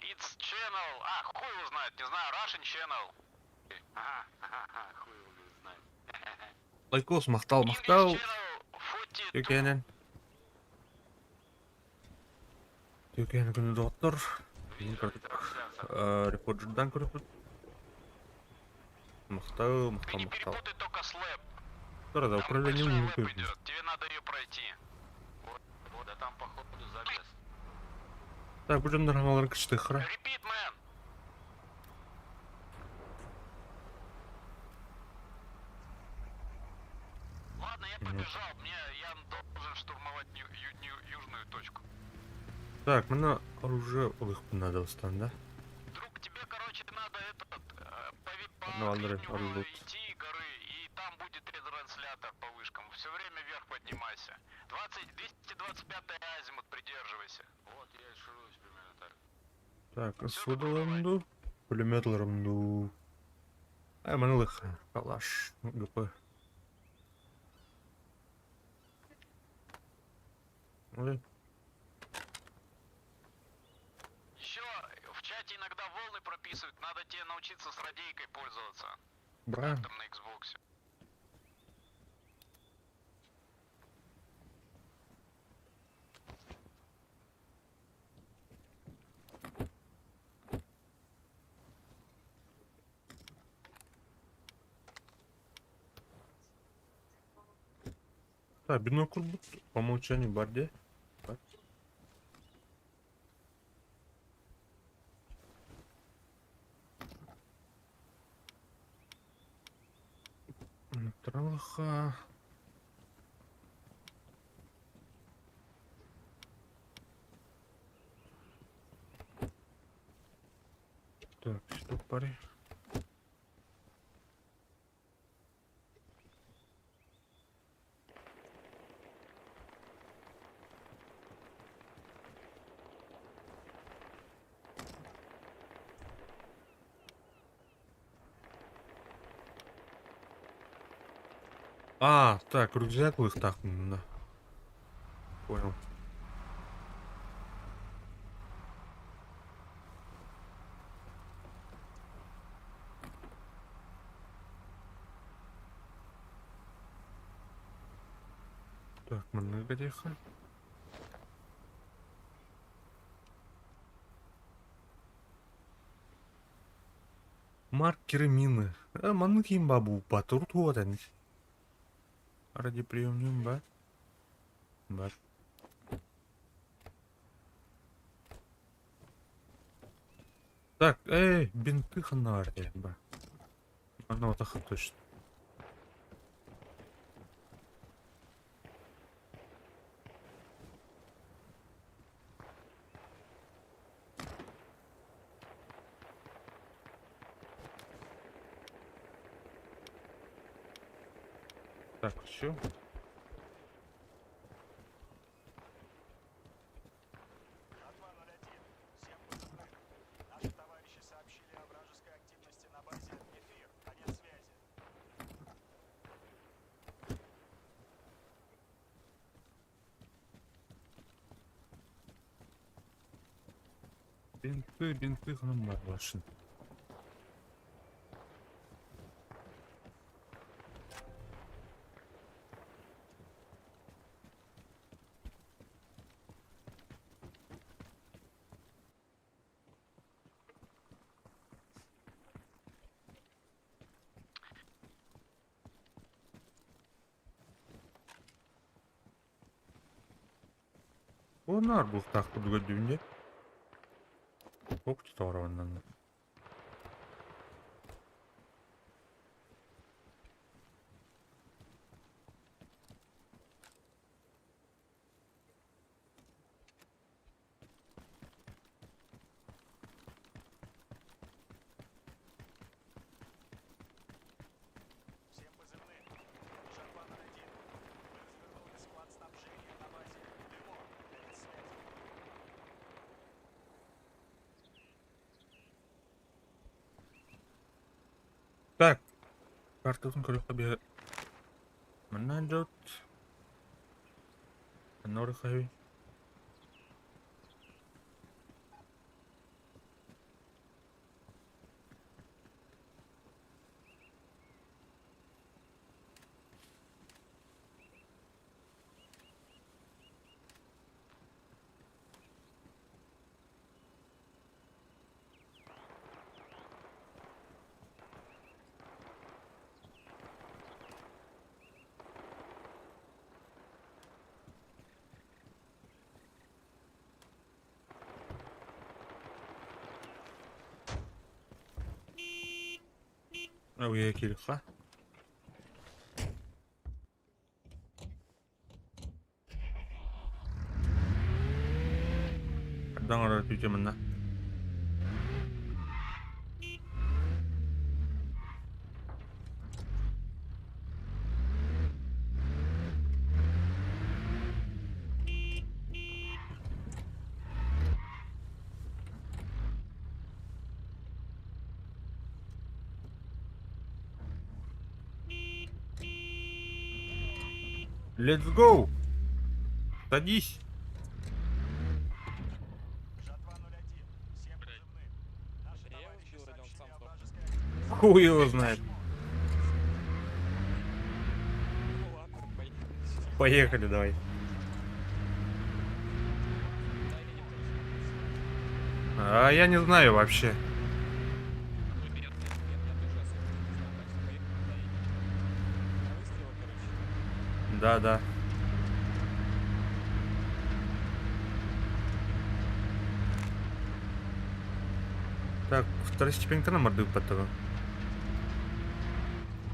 It's Channel. А, хуй его знает, не знаю, Russian Channel. Ага, ага, хуй его знает. Лайкос, махтал, махтал. Түкэнэн. Түкэн күнү доҕоттор. Биһин көрдүк. Репорджердан көрөпүт. Махтал, махтал, махтал. Тура да управление не идет. Тебе надо ее пройти. Вот, вот, да там походу залез. Так, бу дьоннор хаҥаларын кычтыхра. Repeat, man. Ладно, я побежал. Мне я должен штурмовать нью, ю, южную точку. Так, мне оружие надо устан, да? Друг, тебе, короче, надо этот э, по, по Ну, Андрей, гребню идти горы, и там будет ретранслятор по вышкам. Все время вверх поднимайся. 20, 225 азимут придерживайся. Вот, я и шируюсь примерно так. Так, содаларым ду, пулеметларым ду. Ай, манылых, калаш, ГП. Ой. Еще в чате иногда волны прописывают, надо тебе научиться с радейкой пользоваться. Бра. Там на Xbox. Так, бинокль по умолчанию барде. Так. Тралаха. Так, что парень? А, так, рюкзак так, да. Понял. Так, много тихо. Маркеры мины. Э, маннык имба бу батур туотен. Ради приемнюм ба. Бар. Так, эй, бинты ханарди, ба. Ана вот точно. Так, все. Наши товарищи сообщили о вражеской активности на базе «Эфир». Конец связи. Бинты, бинты, ханамар ваши. Уонна арбуһтаах курдук өйдүүбүн дии. Туох тоҕороннонно. Всем позывным. Это Жатва-01. Мы развернули склад снабжения на базе Дымок. Конец связи. Так, картатын көрүөххэ биһи манна дьот Норхай. Ауе кириэххэ. Хайдах оҥорор түүтэ манна? Let's go! Садись! Жатва-01. Всем Блядь. позывным. Наши Это я товарищи убил или он сообщили сам о сдох? вражеской активности. Хуй его знает. Ну ладно, поехали. Поехали давай. Да или нет, короче. А я не знаю вообще. Ну, нет, нет, нет, я тоже особо не знаю, так что поехали, куда едем. На выстрелы, короче. Да, да. Так, второстепенка морды этого.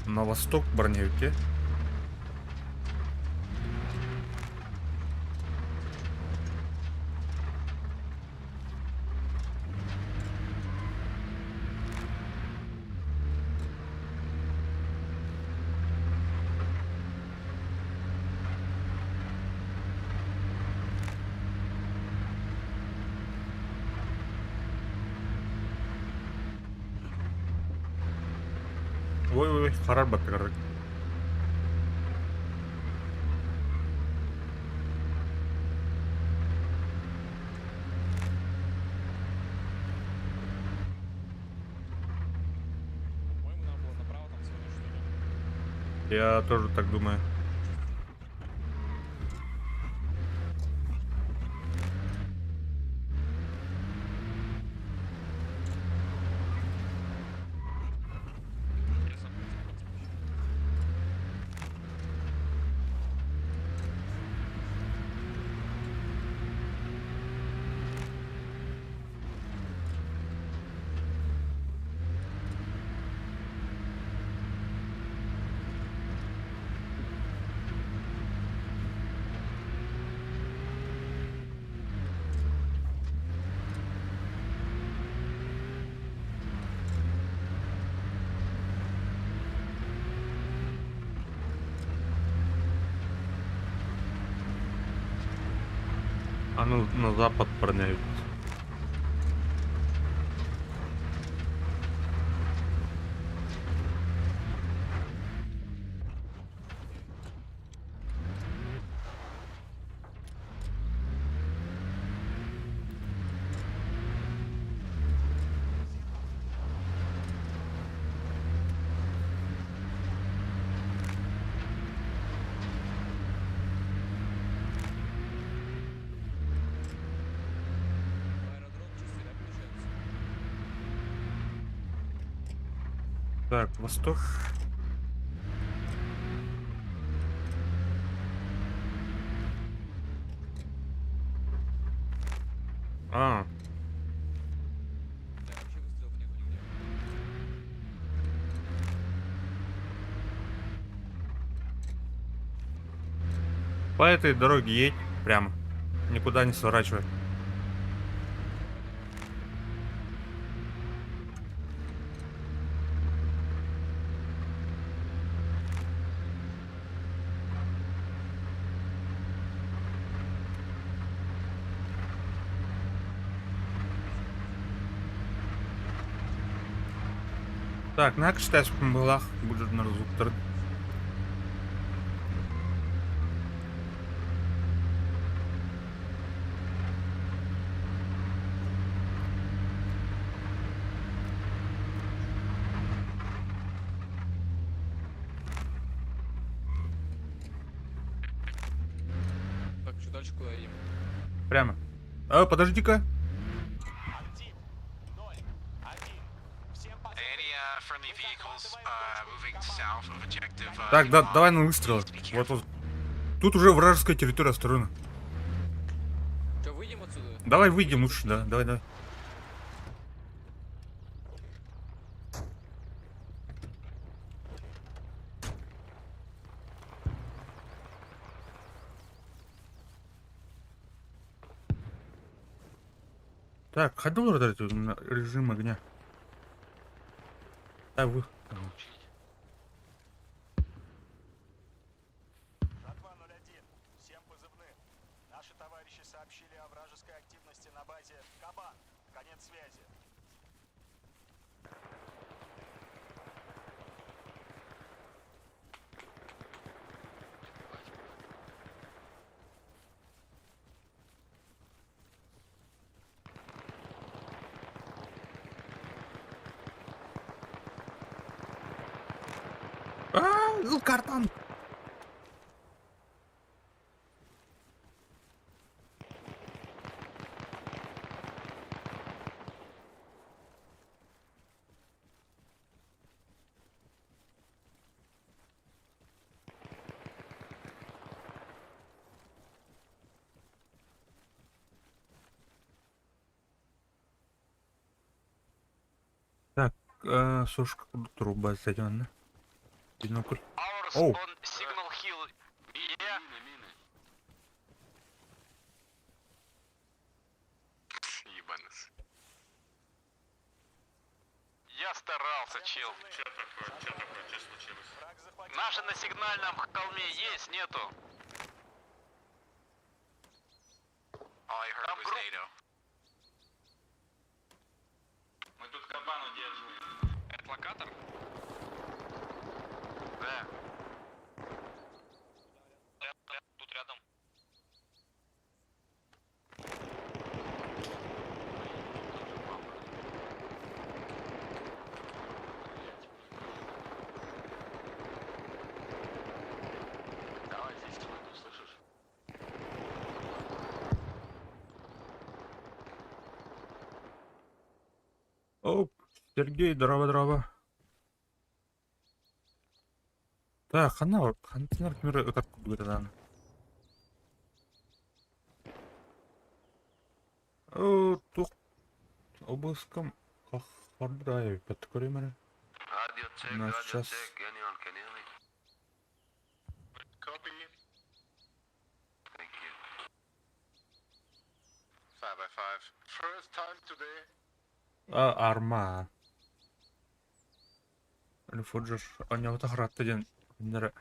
На восток броневики. Ой-ой-ой, харар баттыгар. По-моему, надо было направо там свернуть, что ли. Я тоже так думаю. Я сам хотел. А ну на запад броневик. Аэродром чистый, да, получается? Так, восток. А. Да, вообще выстрелов нету нигде. По этой дороге едь прямо. Никуда не сворачивай. Так, на кштеспын былах будут звуктар. Так, что дальше куда едем? Прямо. А, подожди-ка. Актив. 0, 1. Всем позывным. Any friendly vehicles moving south of objective? Так, да, давай на выстрелы. Вот, вот. Тут уже вражеская территория осторожно. Что, выйдем отсюда? Давай выйдем лучше, да. Давай, давай. Так, ходил режим огня. Так, вы. Жатва 01. Всем позывным. Наши товарищи сообщили о вражеской активности на базе Кабан. Конец связи. А, ну, картан. Так, сушка труба зайдённая. Бинокль. Ours Оу. on Signal Hill. Yeah. Ебанец. Я старался, чел. Че такое? Че такое? Че случилось? Враг захватил. Наши на сигнальном холме есть, нету? Там группа. Мы тут кабан удерживаем. Это локатор? Да. Тут рядом. Давай здесь выйду, слышишь? Оп, Сергей, здорово, здорово. Так, хана, хантинар кмир так кудгатадан. О, тух. Обыском хахардай, подкоремере. Radio check, На radio сейчас. check. Anyone can hear me? Copy. Thank you. 5 by 5. First time today. А, арма. Фоджер, аня тахратта ден. Нера.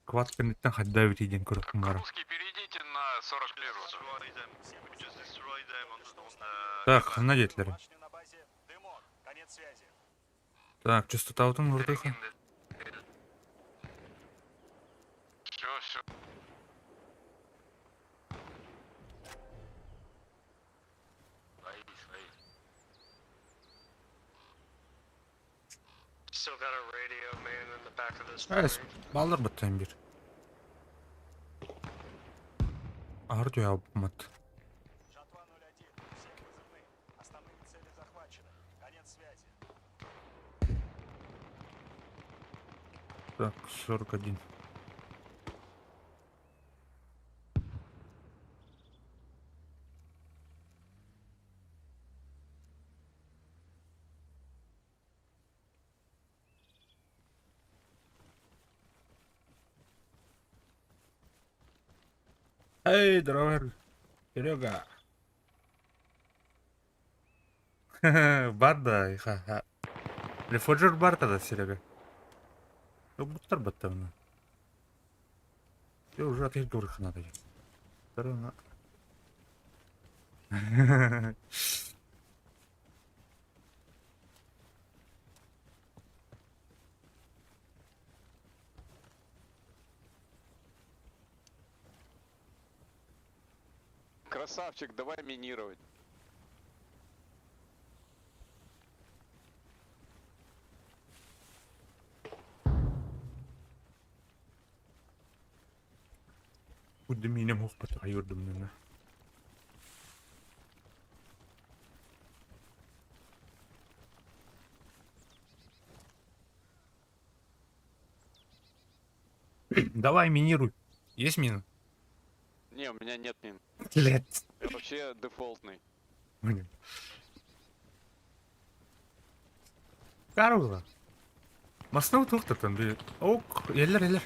Кват кенеттен хадда бит ден көрөк мара. Русские, перейдите на 41 Destroy them. We just destroy them on the, on the Так, хана детлер. Башню на базе Дымок. Конец связи. Так, частота утын вурдыха. Все, все. Still got a radio man in the back of this Әс, plane. балдар баттайын бир. Ар мат. Жатва 01. Всем позывным. Основные цели захвачены. Конец связи. Так, 41. Эй, здорово, Серега. Бар да, ха-ха. Рефоджер бар тогда, Серега. Буттар баттамна. Ты уже отъезд говоришь надо. Здорово. Красавчик, давай минировать. Кудым минем хохпат айырдым нына. Давай минируй. Есть мина? Не, у меня нет мин. Блять. Я вообще дефолтный. Карула. Масна туохтатан би. Ок, еллер еллер.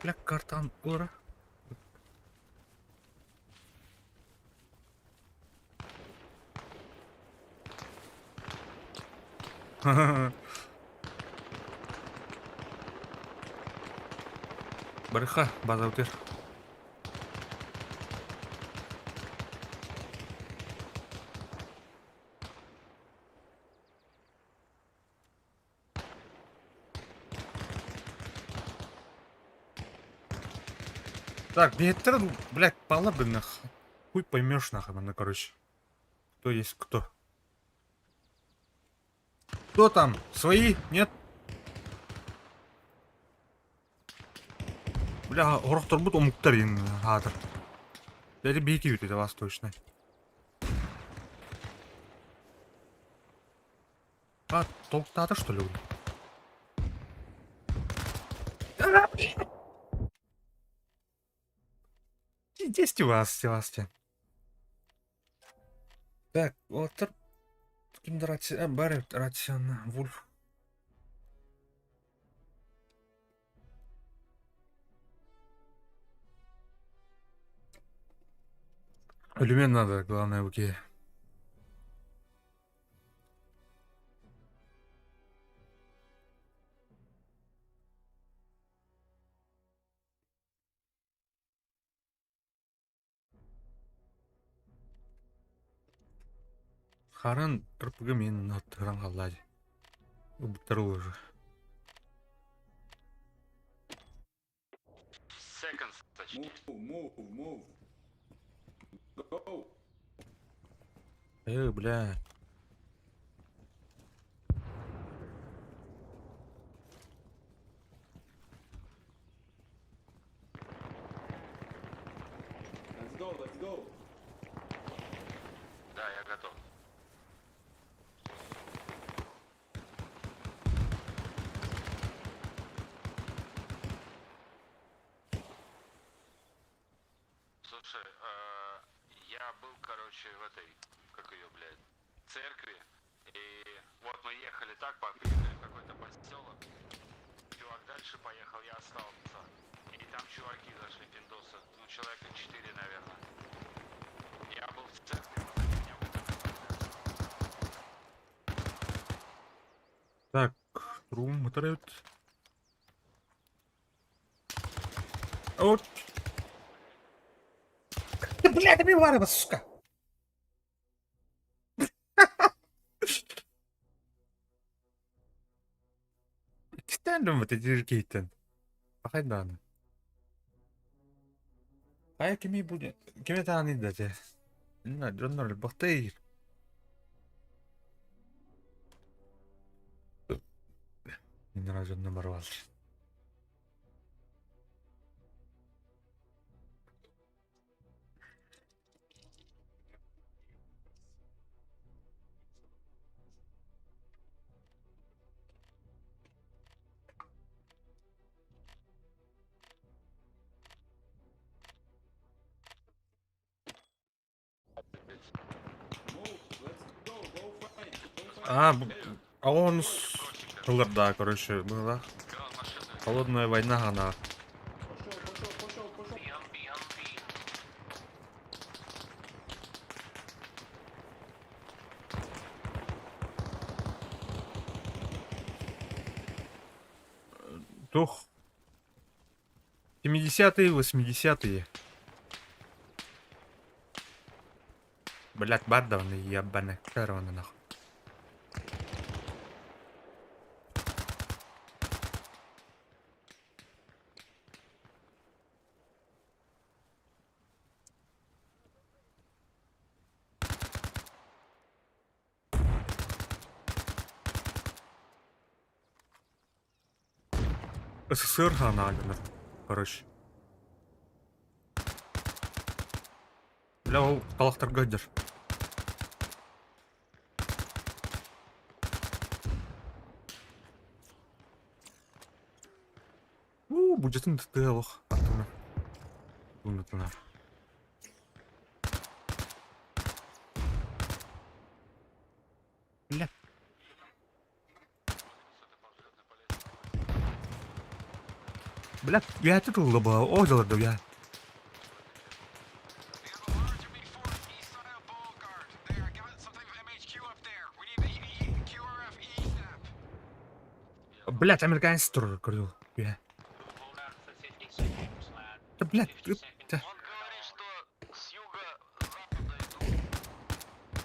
Бля, картан ура. Барыха, база утер. Так, биэттэр, блядь, пала бы нах. Хуй поймешь нахуй, ну, короче. Кто есть кто. Кто там? Свои? Нет? Бля, орохторбут омуктар ин хаатыр. Дәді бейки өтеді восточный. А, толктады что ли? Есть у вас, Севастьян. Так, вот кимде рация бар рацияны Вульф. Люмен надо, главное, окей. Харан РПГ мен аттыран қалады. Убыттар уже. Seconds, точнее. Move, move, move. Go. Эй, бля. Let's go, let's go. Да, я готов. Слушай, я был, короче, в этой, как ее, блядь, церкви. И вот мы ехали так, поехали в какой-то поселок. Чувак дальше поехал, я остался. И там чуваки зашли, пиндосы. Ну, человека 4, наверное. Я был в церкви, вот они меня выгнали. Так, рум моторют. Вот. Ты, блядь, добивай его, сука! Китән вот эти кейтен. Пахайдан. Ай, кими будет? Кими таны дате? На, дроннор бахтейр. Нина барвал. Move, let's go, go fight. Go fight. А, а он... Ылар короче, была. Холодная война она. Тух. 70-е, 80-е. Блять, бардавны ебаный. Корона нахуй. СССР ханаганар. Короче. Бля, ол талақтарға дер. У, бюджетін тылық. Аттына. Бұнытына. Бля. Бля, я тут была, озеро, да я. Блять, американец тоже говорил. Я. Да, блядь, ты... Да. Он говорит, что с юга-запада идут.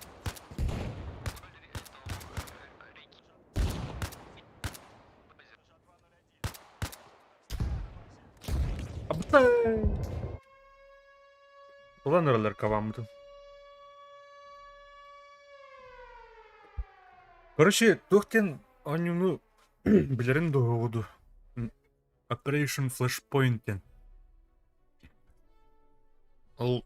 Уланырлар кавамды. Короче, тухтен онюну билерин дугуду. Operation Flashpoint. Ол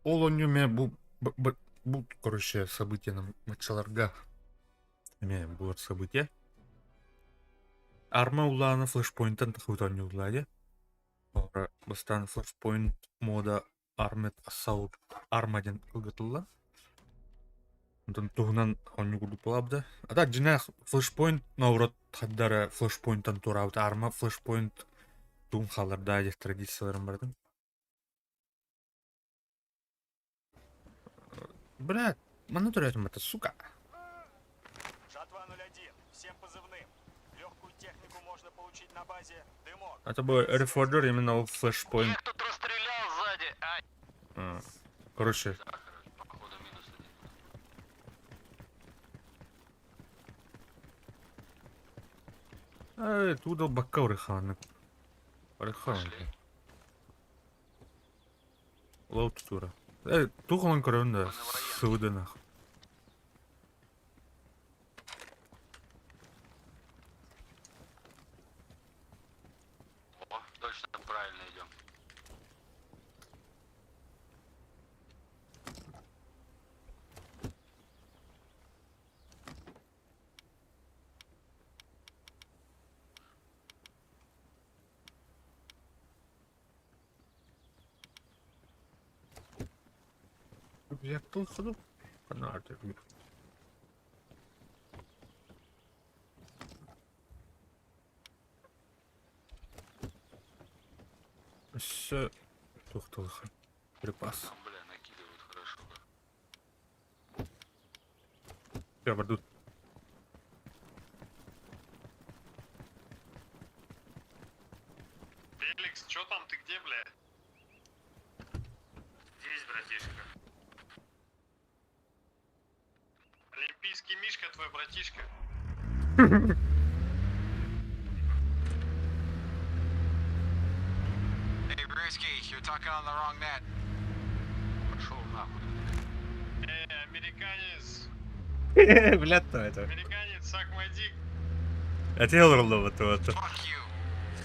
ол онюме бу бу короче событие нам мачаларга. Эме бу событие. Арма улаана Flashpoint'тан тахут онюладе. Ора бастан Flashpoint мода Armored Assault Arma диэн ылгытылла. Онтон туһунан онньу курдук. А так дьиҥэ Flashpoint наоборот хаддара Flashpoint'тан тураабыт Арма Flashpoint туун хаалларда диэх традицияларын бардым. Бля, манна төрөөтүм это сука. Жатва 01. Всем позывным. Легкую технику можно получить на базе Дымок. Это был Reforger именно ол Flashpoint. Их тут расстрелял сзади. Ай. А, Короче, Походу минус один. Эй, туда бакка урыханы. Урыханы. Лоу тура. Эй, тухалан көрөн да, сывыды нах. О, точно правильно идем. Я тут ходу? Канаты. Все. Тухтылых. Припас. Там, бля, накидывают хорошо. как. Я буду. Феликс, чё там, ты где, бля? Здесь, братишка. Олимпийский мишка твой братишка. Hey, Brewski, you're talking on the wrong net. Пошел нахуй. Эй, американец, Бля, то это. американец, suck my dick. Я тебе говорил, вот это. Fuck you.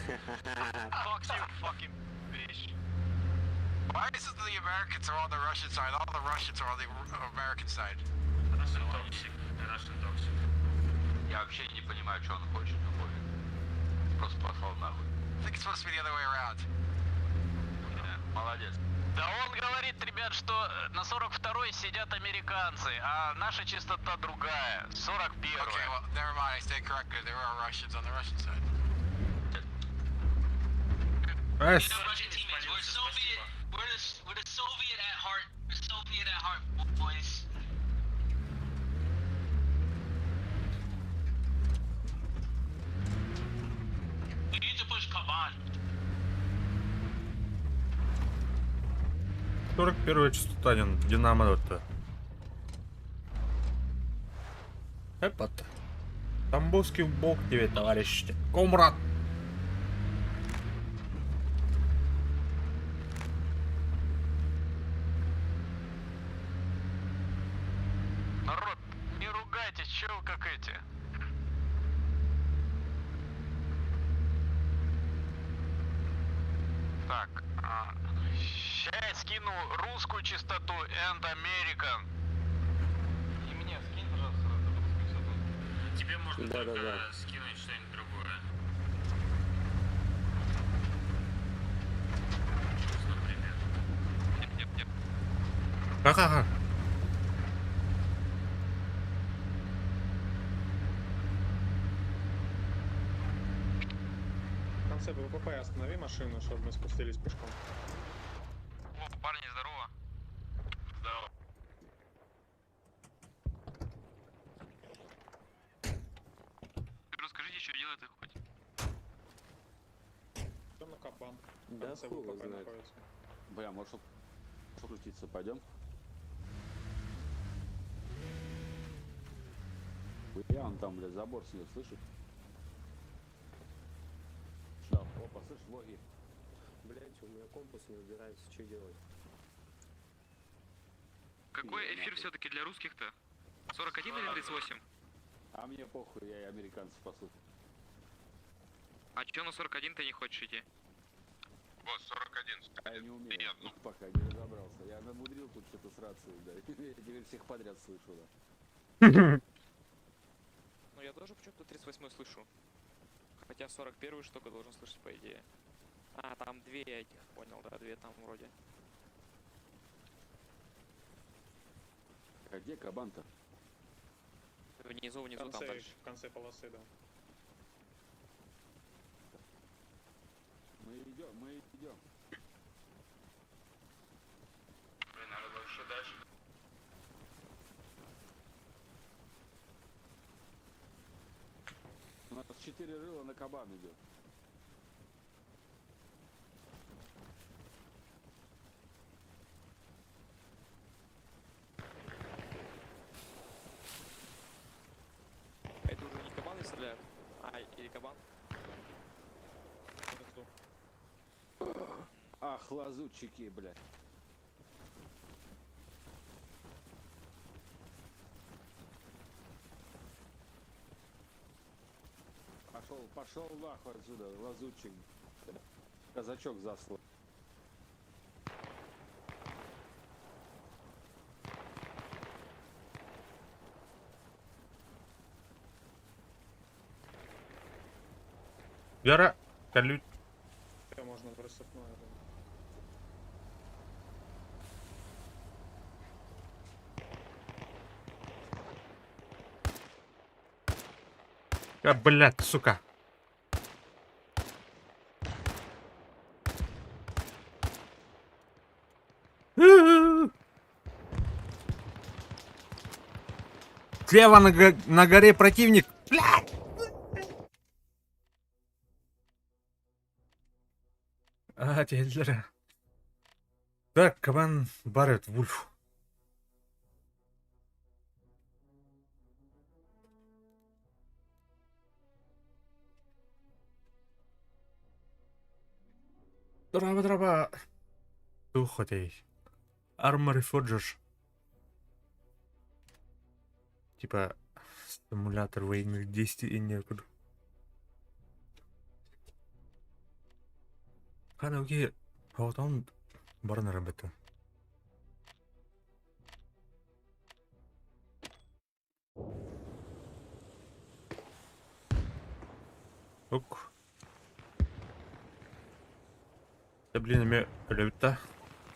Fuck you, fucking bitch. Why is it the Americans are on the Russian side? All the Russians are on the American side. Russian toxic. Russian toxic. Я вообще не понимаю, что он хочет, но пофиг. Просто пошел нахуй. I think it's supposed to be the other way around. Не, Молодец. Да он говорит, ребят, что на 42-й сидят американцы, а наша частота другая, 41-я. Okay, well, never mind. I stand corrected. There are Russians on the Russian side. Эс. Russian teammates. We're Soviet. We're the Soviet at heart. We're Soviet at heart, boys. We need to push Kaban. 41 частота диэн Динамо это. Эпат. Тамбовский бог тебе, товарищ. Комрад. Народ, не ругайтесь, чё вы как эти? Так, ща я скину русскую частоту and American. И мне скинь, пожалуйста, русскую частоту. Тебе можно Да, да, только да. скинуть что-нибудь другое. Например. Нет, нет, нет. Ха-ха-ха. В конце ВПП останови машину, чтобы мы спустились пешком. О, парни, здорово. Здорово. Расскажите, что делает их хоть. Идем на кабан. В Да конце хуй его ВПП знает. находится. Бля, может крутиться пойдем? Хуя он там, бля, забор снес, слышишь? Да, опа, слышь, логи. Блять, у меня компас не убирается, что делать? Какой Не, эфир нахуй. все-таки для русских-то? 41 или 38? А мне похуй, я и американцев послушаю. А чё на 41 ты не хочешь идти? Вот, 41. А я не умею, пока не разобрался. Я намудрил тут что-то с рацией, да. Я теперь всех подряд слышу, да. Ну я тоже почему-то 38 слышу. Хотя 41 штука должен слышать, по идее. А, там две этих, понял, да, две там вроде. А где кабан-то? Внизу, В внизу, там конце, дальше. в конце полосы, да. Мы идем, мы идем. Блин, надо больше дальше. У нас четыре рыла на кабан идет. Это уже не кабаны стреляют? А, или кабан? Внизу. Ах, лазутчики, блядь. Пошел, пошел нахуй отсюда, лазутчик. Казачок заслал. Вера, колють. Всё, можно в рассыпную, я думаю. А, блядь, сука. Слева на, на горе противник. Блядь! А, теперь. Так, кабан Барретт, Вульф. Драба, драба. Тухотей. Armory Forgers. Типа симулятор военных действий и некуда. Хана окей. Хотон барна работа. Ок. Да блин, эмиэ өлөбүт да.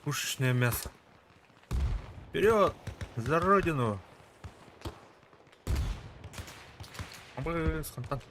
Пушечное мясо. Вперед! За родину! Абыс, хантан.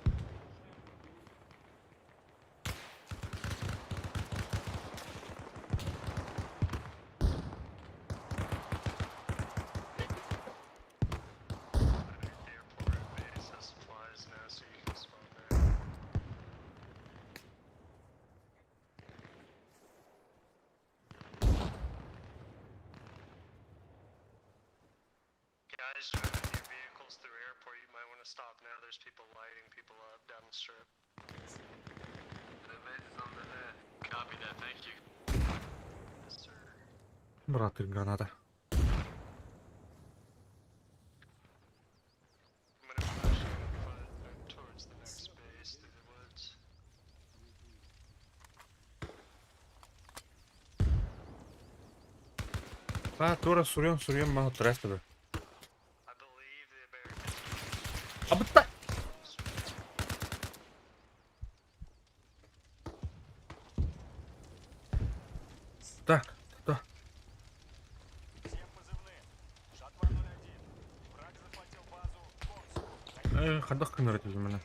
Guys driving your vehicles through airport, you might want to stop now. There's people lighting people up down the strip. The base is on the left. Copy that, thank you. Yes, sir. Братыр граната. I'm gonna flash you foot towards the next base through the woods. А, тура суруйан суруйан маһы тура эстэ. I believe the Americans Абытта! Так, да. Всем позывным. Жатва 01. Враг захватил базу Консул. Э, хайдах гынар этим мене.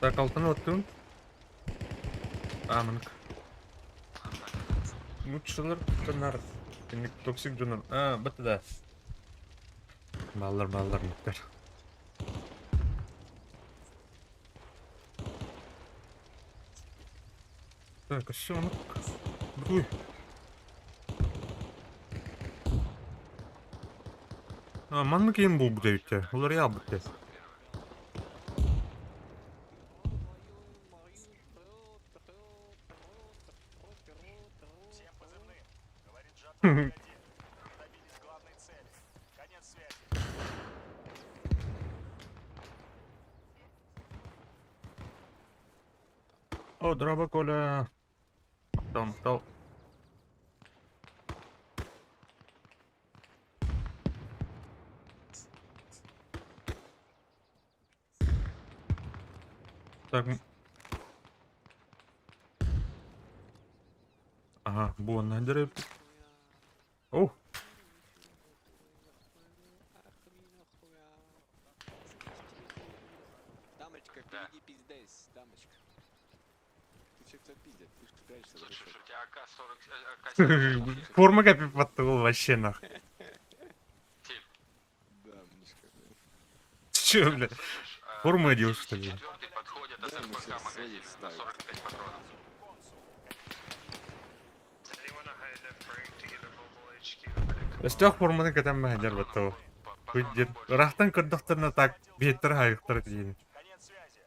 Так, алтан оттун. А, маннык. Нууччалар тутанар. Киник токсик дьонор. А, бата да. Баллар, баллар, муктар. Так, все, ну Буй. А, маннык киин булбут эбиттэ. Уларыйа албыт дээ. Всем позывным. Говорит Жатва 01. Мы добились главной цели. Конец связи. О, дороба, Коля. Там, тал. Так. Ага, буонна дереп. О! Дамочка, впереди пиздец, дамочка. Ты всех тебя пиздят, ты ж прячешься, Слушай, дурачок. у тебя АК-40... АК-74 Форма капи подтыл вообще нах. Дамочка, блин. Че, бля? Слышишь, Форму одел, что ли? 74-й подходит от Да, мы РПК всех магазина на своих 45 патронов. Does anyone know high enough rank to get a mobile HQ over to Өстөөх форманы кэтэн мэһдэр баттау. Патронов больше. Рахтан көрдөхтөрүнэ так биэттэр хайыктар диин. Конец связи.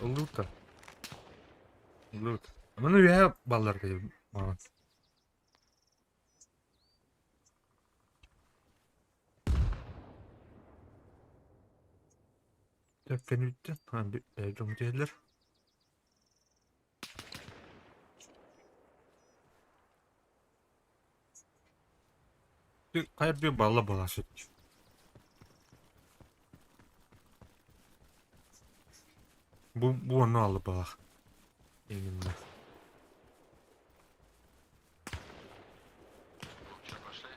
Лута. Лут. Маны үһэ баллар диим. Төпкенүттен дьон диэллэр. Хайа bir балла баласы. Бу бу ону алып балах. Именно. Че, пошли?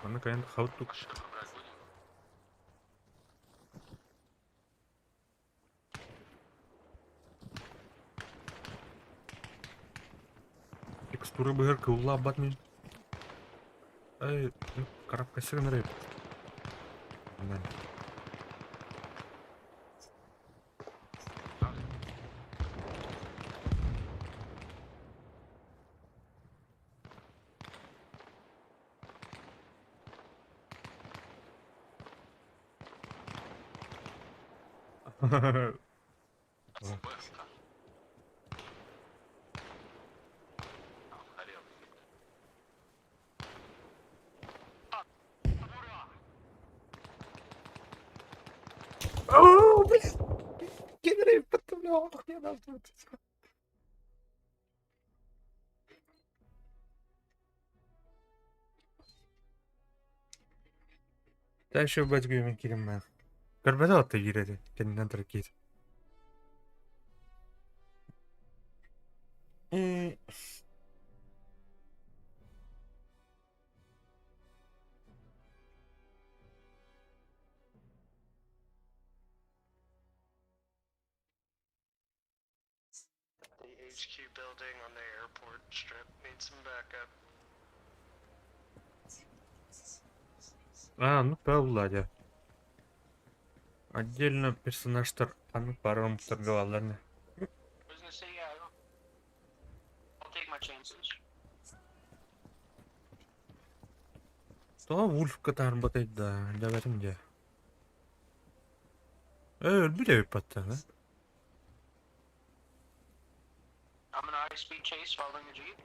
Аны кайын хауттук. Машину брать будем? Текстура быһыр кылла батмын. Эй, коробка сигнары. ФБС-то. Охрен. О, блин! Генри, подтомлял, я Та еще бать гүймен кирим мен. Көрбөтө отто киирэр кэннинэн турар киһи. The HQ building on the airport strip needs some backup. А, ну павла дьэ. Отдельно персонажтар ханнык баар омуктарга бааллар ини. I was gonna say, yeah, I'll take my chances. Тоҕо Вульфка таһаарбатай да, дьабэтим дьэ. Ээ, өлбүт эбит баттаҕа. I'm in a high speed chase following the Jeep.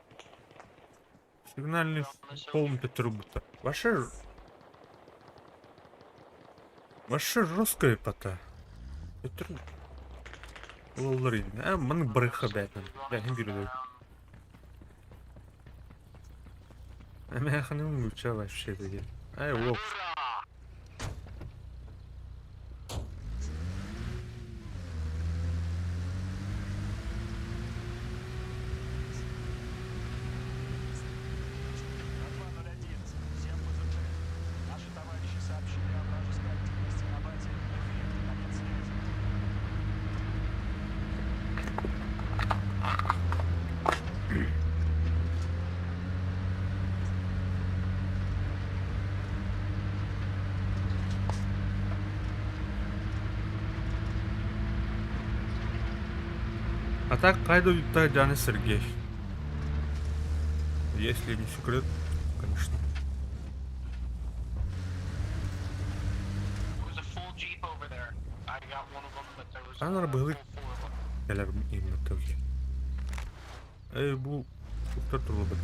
Сигнальный полный турбута. Ваше... Ваше жесткое пота. Это... Лолларин. А, маны барыха бәтін. Бәхін бирді. Әмәхінің луча вообще деген. Ай, оп. На 201. Всем позывным. Наши товарищи сообщили о вражеской активности на базе «Эффект». Конец связи. А так, кайду Джаны Сергей. Если не секрет, конечно. There was a full Jeep over there. I got one of them, but there was Анар a быһылык full four of them. кэлэр именно тоге. Эй, бу туктар турулбут.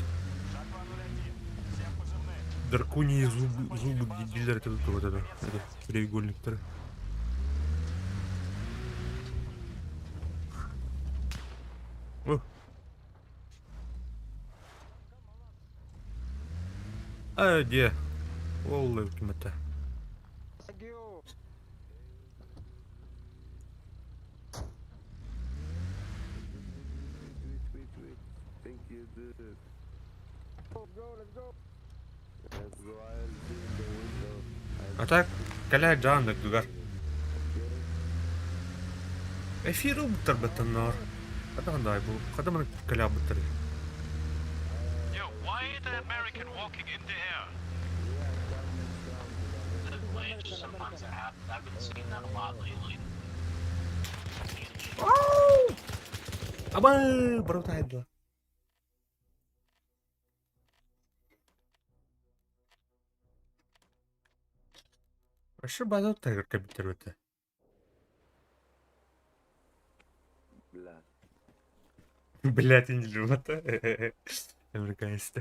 Шаг 201. Всем позывным. Драконьи зубы, зубы дилер это тут вот это, это треугольниктары. О. А, где? Ол ким это? Wait, wait, wait. Thank you, dude. Let's go. I'll be in the window. А так, каля жан дугар. Эфир убтар баттаннар. Кадан дай бу. Кадамын каля буттар. Yo, why are the American walking in the air? The glitch sometimes it happens. I've been seeing that a lot lately. Аба, барутайдла. Вообще база тайгер компьютер это. Бля. Блять, я не люблю это. Американец.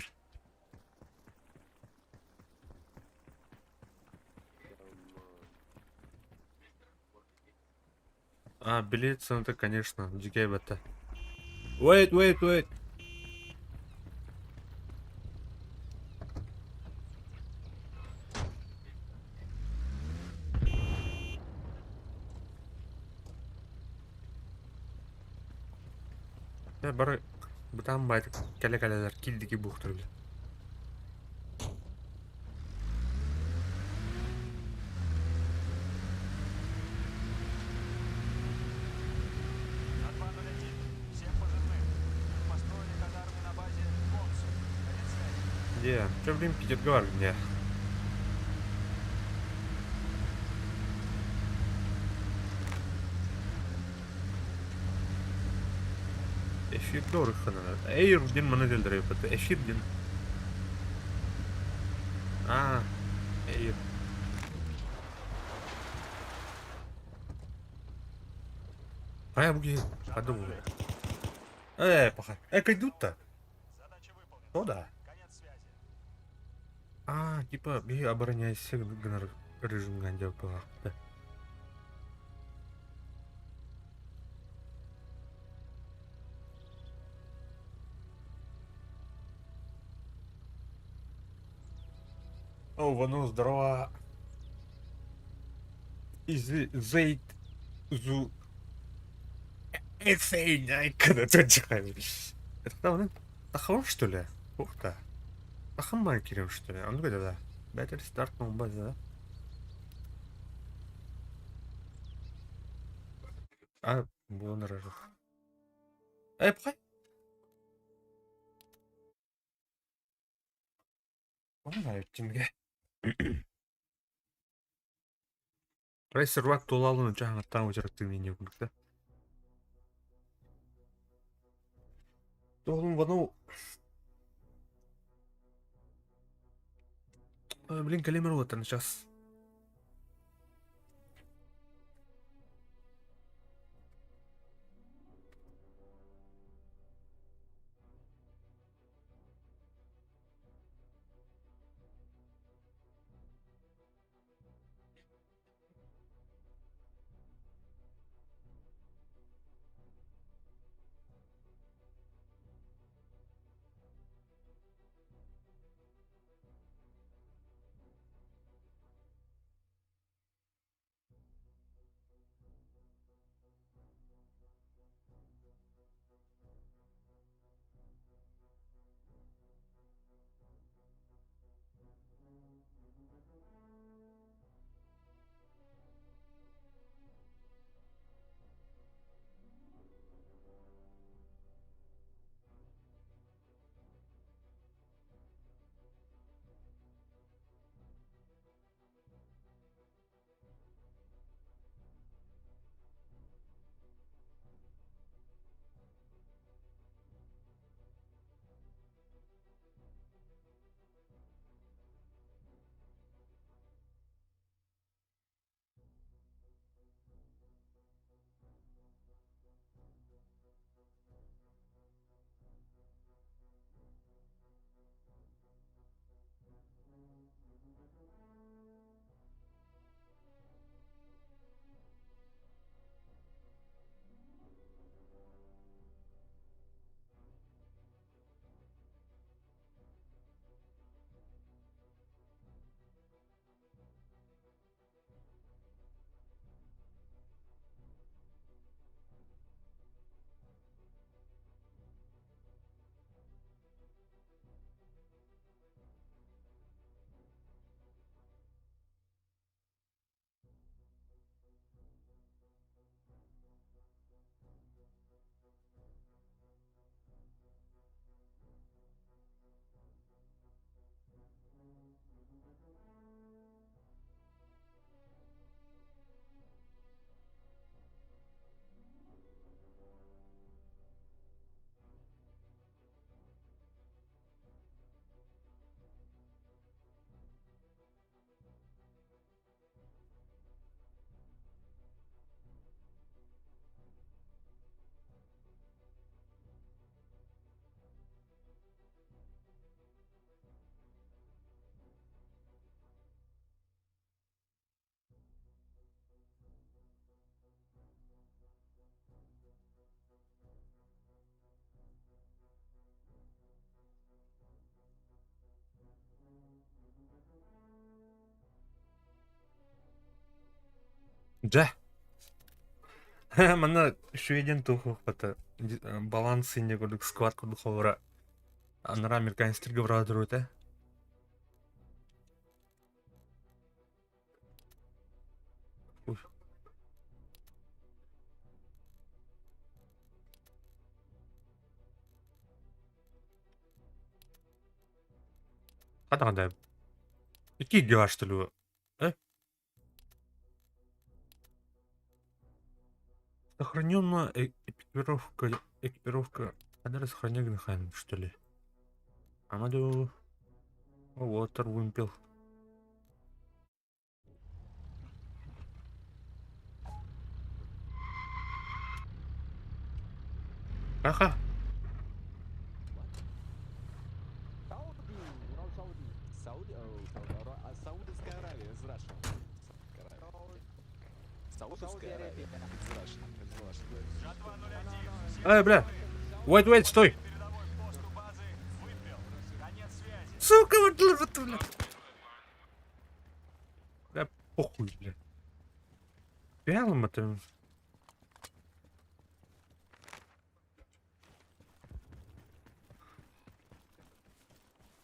А, билет это, конечно, дикая бета. Wait, wait, wait. Я бары бытан байт кэлэ кэлэлэр килдики бухтур. На 201. Всем позывным. Построили казармы на базе «Консул». Конец связи. Где? Че, блин, Питер говорит мне? Эфир дорохана. Эйр дин маны делдер это эфир дин. А, эйр. Кая буги подумал. Паха. Кайдут-то? Задача выполнена. Ну да. Конец связи. А, типа, би обороняйся гнар режим гандел была. Да. О, Вану, здорово. Зейт зу Это что ли? Ух ты. Тахаммай кирем что ли? Он говорит, да. Better start база. А, буолан эрэр. Э, пхай. Ону Рейсервак тулалын жаңаттан өтөрөттүн не курдук Тоғлун вану Блин, калимер вот сейчас. Дьэ. Манна үчүгэйдиэн туох-туохпата баланс инньэ курдук сквад курдук холобура анараа американецтэргэ быраҕа этэ. Хата Икки дела что ли? Э? Сохранена экипировка, экипировка. Надо сохранять что ли? Амаду. Water вымпел. Ага. Эй, бля. Wait, wait, стой. Сука, вот, вот, бля. Бля, похуй, бля. Түһэ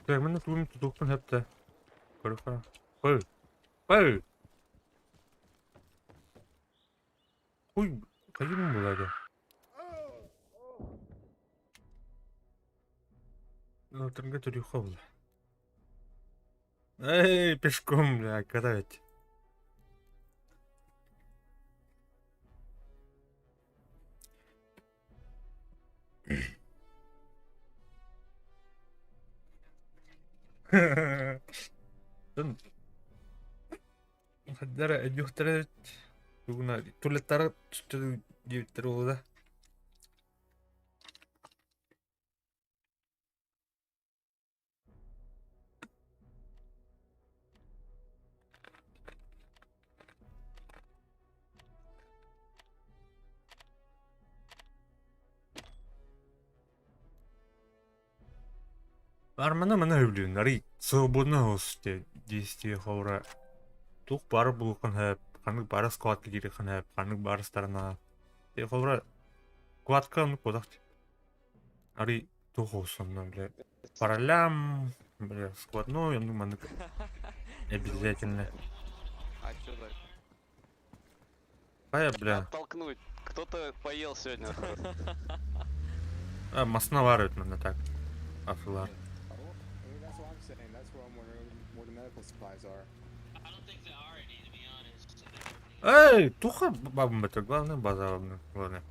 Термини тугун тутуохпун сөп да. Көрүөххэ. Ой! Ой! Хуй, хайым буолла Алтарга төрүөххэ буолла. Эй, пешком, бля, когда ведь? Хаддара өйдүөхтэрэ тугуна туалеттара диэбиттэр буолла. Армана мана өблүүн арый свободно хосте действие ховра тух бары булухан хэп ханнык бары складка кирихан хэп ханнык бары сторона ховра кладка ну кодах арый тух осонно бля паралям бля складной ну маннык обязательно. А чё так? Ая, бля. Оттолкнуть. Кто-то поел сегодня. А, масна варят манна так. Афылар. That's what I'm saying. That's where I'm wondering where the medical supplies are. I don't think there are any, to be honest. Эй, туха бабам это главное база главное.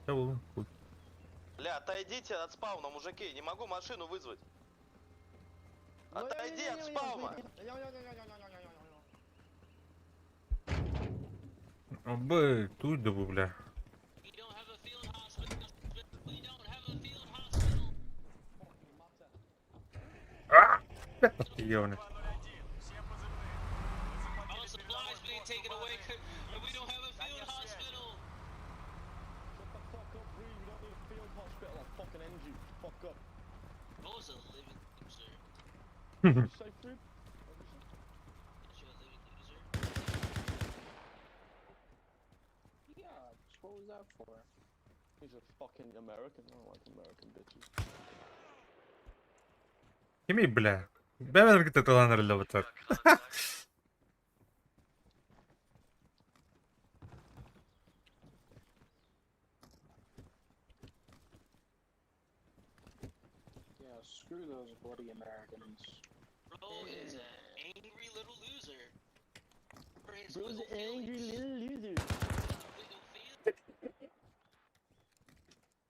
Все было. Хуй. Бля, отойдите от спауна, мужики, не могу машину вызвать. Отойди от спауна. Бы, тут да бля. А, ёбаный. Our supplies being taken away, and we don't have a field hospital. Shut the fuck up, Reed. We don't need a field hospital. I'll fucking end you. Fuck up. Bro's a living loser. You say, Free? You're a living loser. Yeah, what was that for? He's a fucking American. I don't like American bitches. Кими, бля. Бэбэн кытта таланар лабытар. Yeah, screw those bloody Americans. Bro is an angry little loser. For his Bro's little an angry feelings. little loser. Little feelings.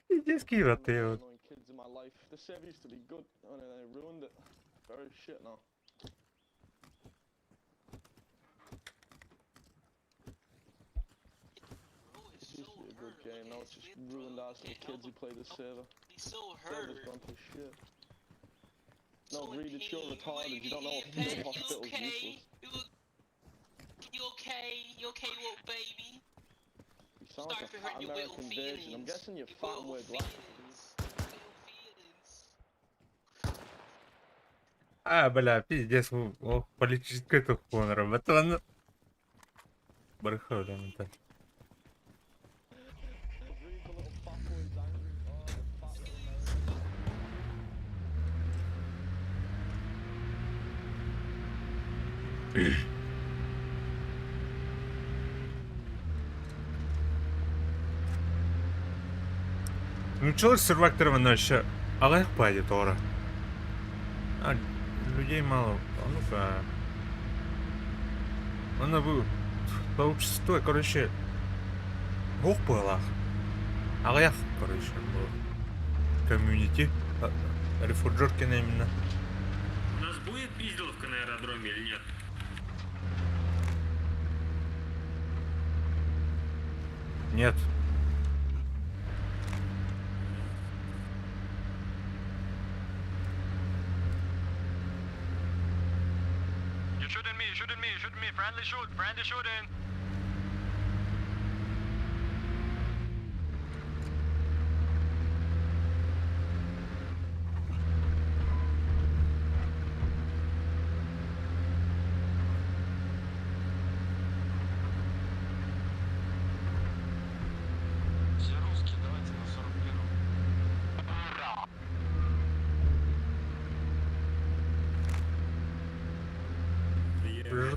Иди скива ты вот. Annoying kids in my life. The server used to be good, and then they ruined it. Very shit now. It used to be a good game. Now it's just ruined as the kids who play this server. He's so hurt. Server's gone to shit. No, Reed, it's you're retarded. You don't know what field You hospital's okay? useless. You, you okay? You okay, little baby? You sound like a Start to fat hurt your little American virgin. I'm feelings. guessing you're Your fat and little wear glasses. feelings. А, бля, пиздец, о, политическая тухпон работала. Барыха, бля, это. Ну, человек сервактором еще Алых пойдет, ора. А, людей мало. А ну-ка. Она бы сообщество, короче, Бог была. Алых, короче, был. Комьюнити. Рефуджеркина именно. У нас будет пизделовка на аэродроме или нет? Нет. You shooting me, you shooting me, you shooting me. Friendly shoot, friendly shooting.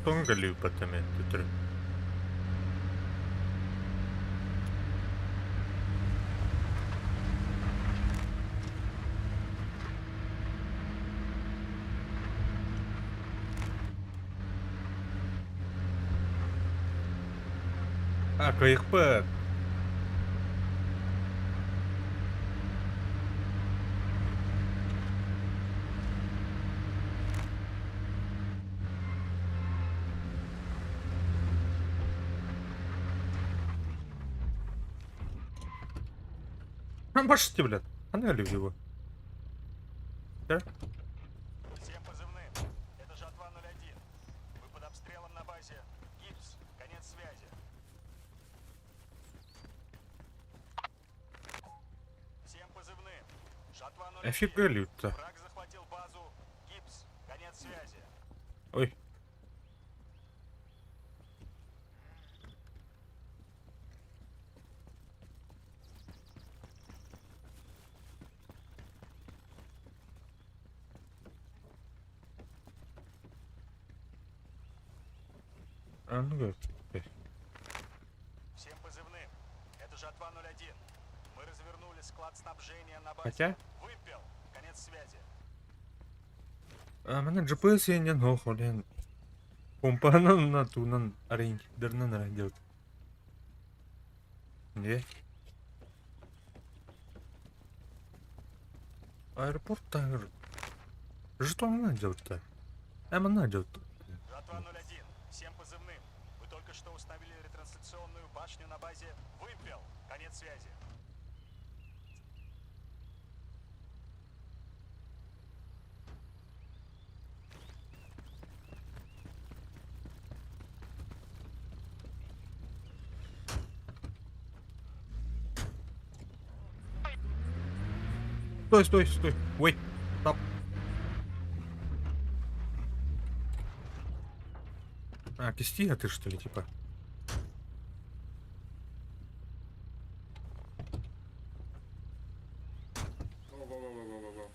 Жетоҥҥа кэллибиппэт эмиэ төттөрү. А, кыайыкпыт. Башти, блядь. Она его. Да? Всем позывным. Это Жатва 01. Вы под обстрелом на базе. Гипс. Конец связи. Всем позывным. Жатва 01. Офигели-то. Враг захватил базу. Гипс. Конец связи. Ой. А, ну как. Всем позывным. Это Жатва 01. Мы развернули склад снабжения на базе. Хотя? Вымпел. Конец связи. А, менә GPS еннен хох, олен. Компанын на тунан ориентирдеринен арендиот. Не? Аэропорт тагыр. Жетонна делать-то. Эмна делать. Жатва 01. Всем позывным. Вы только что установили ретрансляционную башню на базе Вымпел. Конец связи. Стой, стой, стой. Wait. Стоп. А, кисти, а ты что ли, типа? Го-го-го-го-го-го.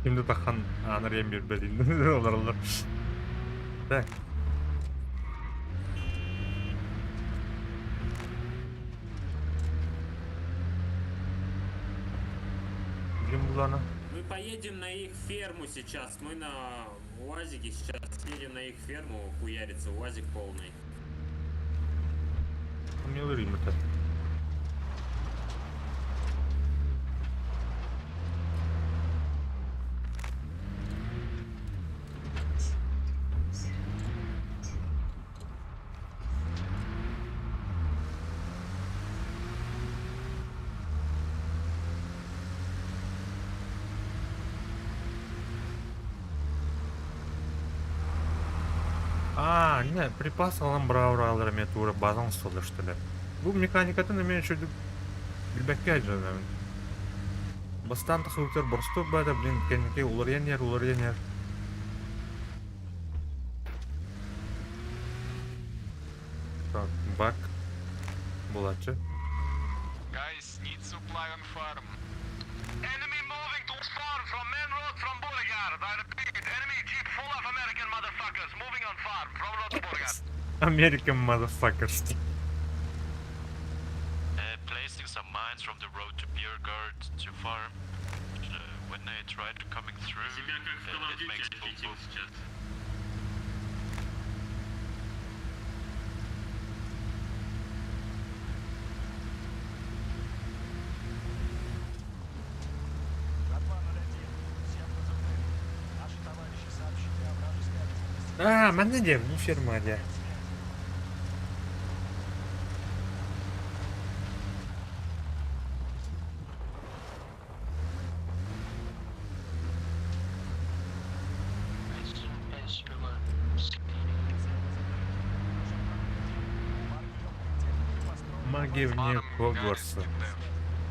Şimdi тахан анарьям бербедин. Олар олар. Так. Ким булана? Мы поедем на их ферму сейчас. Мы на УАЗике сейчас едем на их ферму хуяриться. УАЗик полный. Мне это. А, не, припас алан брауралар ме тура базан столы что ли. Бу механикатын эме еще билбекке ажанамын. Бастан тахылтыр борсту бада, блин, кенеке уларьян ер, уларьян ер. Так, бак. Булачы. Guys, need supply on farm. Enemy moving to farm from main road from Beauregard. I repeat, enemy jeep full of American motherfuckers moving on farm from road to Beauregard. American motherfuckers. Placing some mines from the road to Beauregard to farm. When they try to coming through, it makes boom boom. Жатва 01. Всем позывным. Наши товарищи сообщили о вражеской активности. А, манна де, бу ферма де. Магия вне Хогвартса.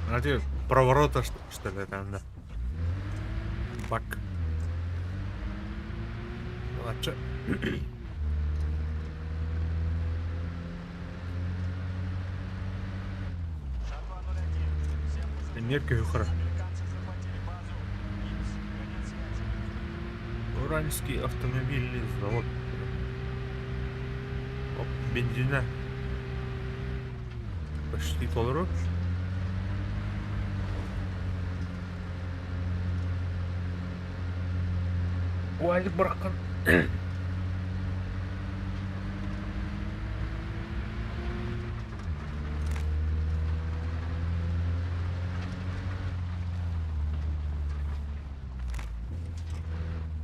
А ты Проворота, что ли, там, да. Бак. Лача. Эмиэ көһү Уральский автомобильный завод. Оп, бензина. Почти толору. Уазик быраххан.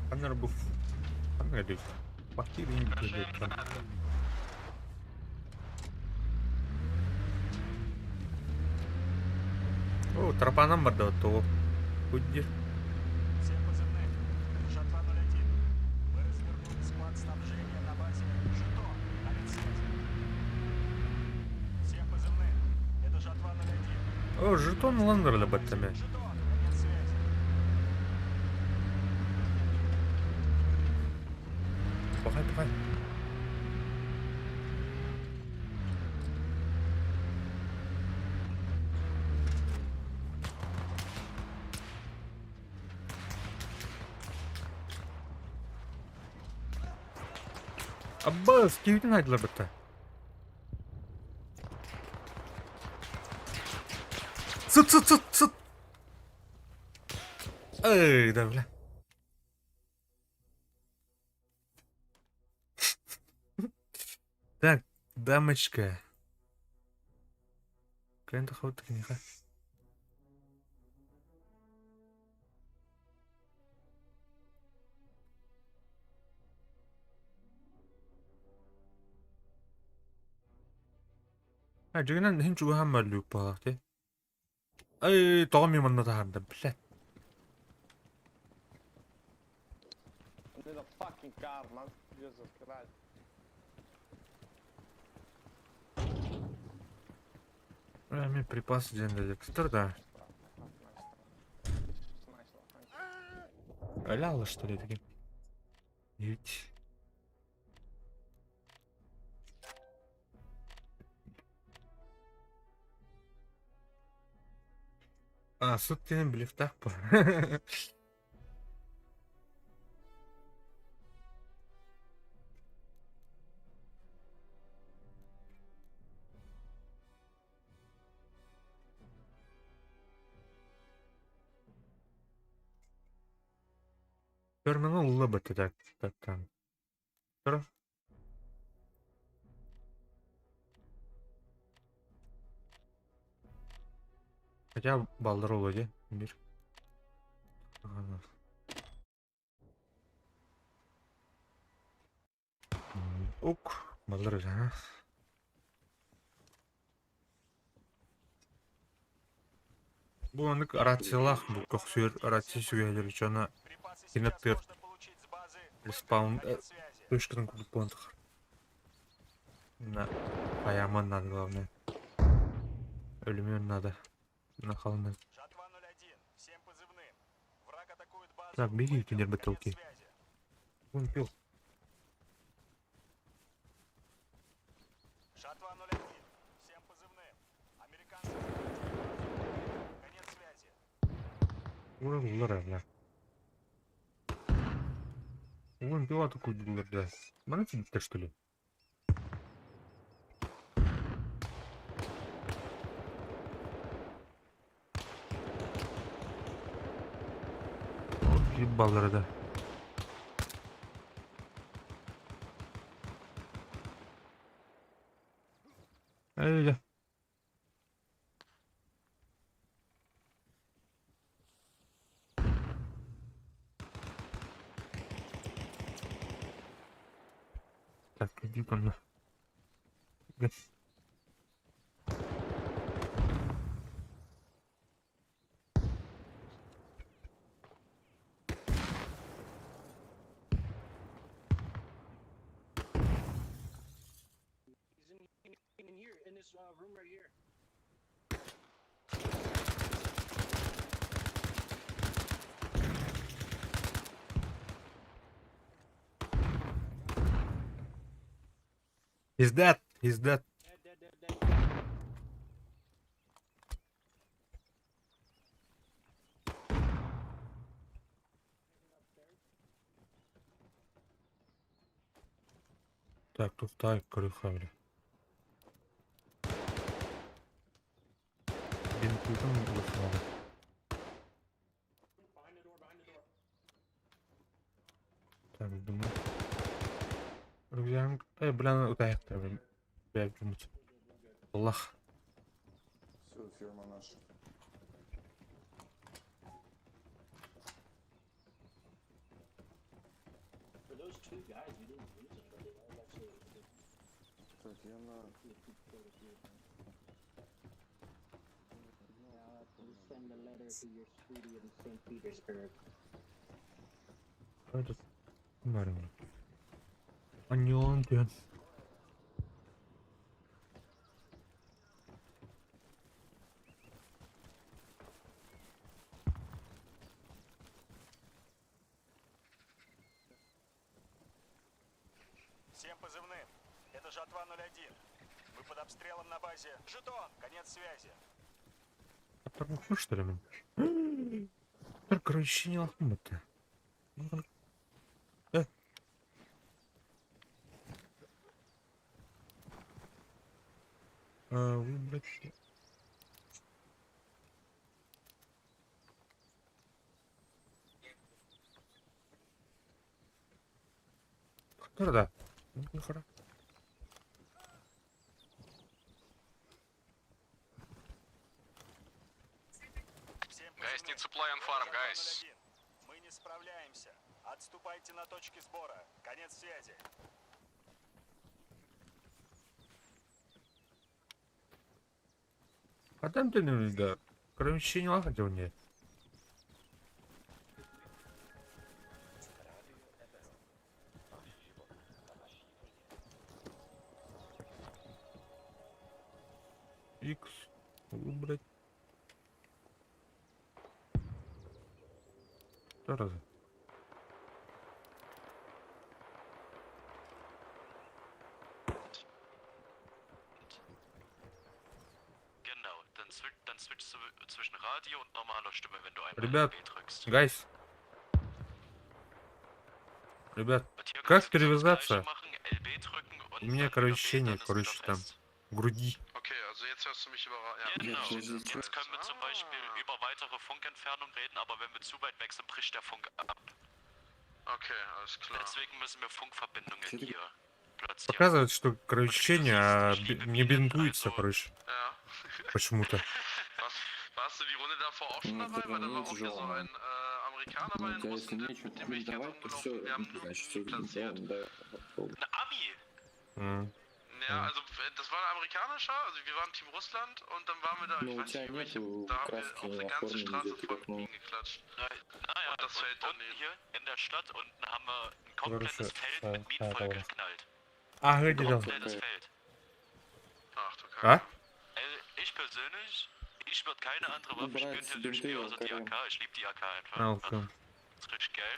Ханна бу ханна дүй. Бахти бин О, тропанан барда того. Куддир. Всем позывным. Жатва 01. Мы развернули склад снабжения на базе Жетон. Конец связи. Всем позывным. Это Жатва 01. О, жетон ландерля баттаме. Жетон. Конец связи. Пахай, пахай. Аббас, киһитин айдылар бытта. Сыт, сыт, сыт, сыт. Эй, да, бля. Так, дамочка. Кэлэн тахабыт киниэхэ. А, дьиҥинэн иһин чугаһаан мөллүүк буоллах дии. Эй, тоҕо мин манна таһаардым, блядь. I need a fucking car, man. Jesus Christ. Мин припас диэн да да. Аляла, что ли, таким? Ведь. А, сут диэн билифтаах бу. Терминал лыбыты так, так там. Тұр. Хотя балдар ол де, мир. Ок, балдар жаңа. Бу оннук рациялаах бу көхсүөр рация сүгэһэлэр дьоно кинаттыыр респаун точкатын курдук буолан тахар. На аяман надо главное. Өлүмүөн надо. На халынан. Жатва 01. Всем позывным. Враг атакует базу. Так, беги, Быков. кинер Конец бутылки. связи. Вон пил. Жатва 01. Всем позывным. Американцы захватили базу Быков. Конец связи. Ура, ура, бля. Вон пила такой, бля. Мана тебе что ли? Ебалары да. Эй, Так, иди ко мне. He's in here, in this room right here. He's dead. He's dead. Так, тут так, көрүөххэ Бинтыытын ылыахха Так, думаю. Рюкзагым, э, бля, утаайахтар, бля, думать. Аллах. Все, фирма наша. Так, я на... Этот, Марина. Аньон түһэн. Всем позывным. Это Жатва 01. Мы под обстрелом на базе. Жетон! Конец связи. Аттарбаппын что ли мин? Төр короче не лахмын Э. А, выбрать. Да. Ну, хорошо. Guys, need supply on farm, guys. Мы не справляемся. Отступайте на точки сбора. Конец связи. А там ты не да. Короче, не хотел нет. X выбрать. Зараза. Genau, dann, swi dann switchst du zwischen Radio und normaler Stimme, wenn du einmal Ребят, LB drückst. guys. Ребят, как перевязаться? У меня, короче, ощущение, короче, там, в груди. Okay, also jetzt hörst du mich über... Ja. Genau. Jetzt können wir zum Beispiel über weitere Funkentfernung reden, aber wenn wir zu weit weg sind, bricht der Funk ab. Okay, alles klar. Deswegen müssen wir Funkverbindungen hier platzieren. Показывает, что, короче, ощущение, а, не бинтуется, короче. Почему-то. Was, warst du die Runde davor auch schon Ну, dabei? это Weil da мне war auch hier тяжело, so ein äh, Amerikaner bei Ну, den у тебя если Russen, der, нечего mit dem bin ich jetzt бинтовать, то rumgelaufen. все, Wir haben nur значит, все platziert. да, Ein Ami! М. Ja, also das war ein amerikanischer, also wir waren Team Russland und dann waren wir da, Ну, ich у weiß тебя nicht, welche, нету da haben wir краски auch eine ganze оформлен, Straße где ты voll как mit ну... Minen geklatscht. Naja, Und das Feld unten daneben. hier in der Stadt unten haben wir ein komplettes Короче, Feld mit Minen да, vollgeknallt. А, где там? Komplettes Feld. Ach du Kacke. А? Ich persönlich, ich würde keine andere Ну, Waffe spielen брать für das Spiel бинты, außer die АКМ. AK. Ich liebe die AK einfach. А, окей. Das ist richtig geil.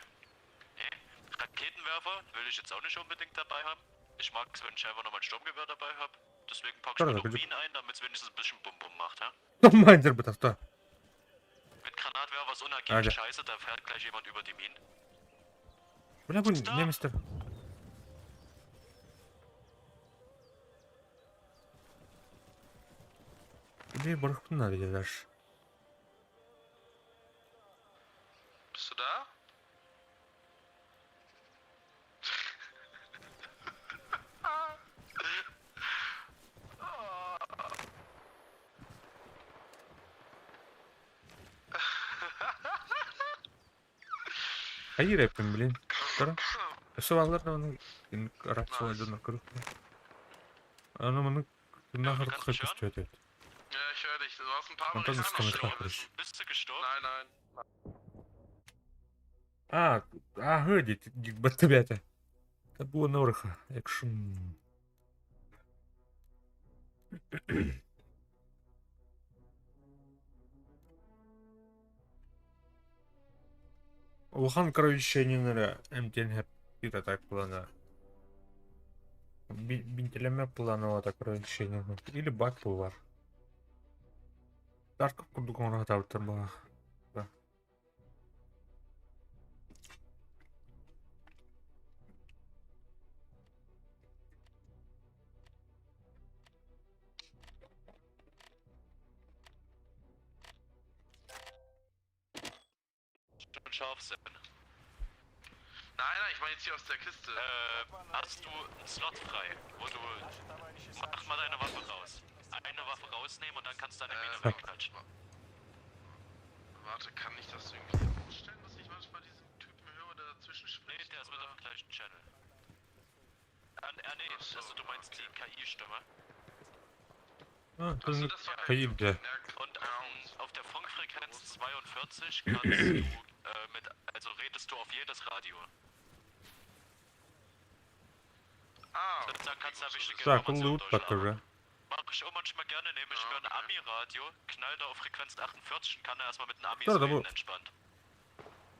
Nee. Raketenwerfer will ich jetzt auch nicht unbedingt dabei haben. Ich mag es, wenn ich einfach nochmal ein Sturmgewehr dabei habe. Deswegen packe ich mir Хорошо, noch где- Minen ein, damit es wenigstens ein bisschen Bum-Bum macht, ha? Командир бы то Mit Granatwerfer ist unangenehm Alter. scheiße, da fährt gleich jemand über die Minen. Бля, бу немецтер. Тебе барахпын надо дальше. Bist du da? Хайыр эппин, блин. Тара. Өссө баллар да оны рацион көрүк. Аны моны нахыр көстөт. Ja, ich höre dich. Du hast ein paar Антон Amerikaner становится gestorben. короче. Bist du gestorben? Nein, nein. А, а, гидіть, баттебята. Та було норха, екшн. Улахан кровищенинера МТН хеп так плана. Бинтилэммэт плановата ограничение или баг баар. Тарков курдук оҥоро сатаабыттар баҕа. Schon Scharfsinn. Nein, nein, ich meine jetzt hier aus der Kiste. Äh, hast du einen Slot frei, wo du. Mach mal deine Waffe raus. Eine Waffe rausnehmen und dann kannst du deine Mine wegklatschen. Warte, kann ich das irgendwie ausstellen, dass ich manchmal diesen Typen höre, der dazwischen spricht? Nee, der ist mit auf dem gleichen Channel. Ah, äh, nee, also du meinst die KI-Stimme. А, тоже КИ где? Und auf, auf der Funkfrequenz 42 kannst du äh, mit, also redest du auf jedes Radio. Ah, Da kannst du wichtige Так, Informationen лут durchlabern. покажи. Mach ich auch manchmal gerne, nehme ich mir ein Ami-Radio, knall da auf Frequenz 48 und kann da erstmal mit den Amis Да, да, reden, bu- entspannt.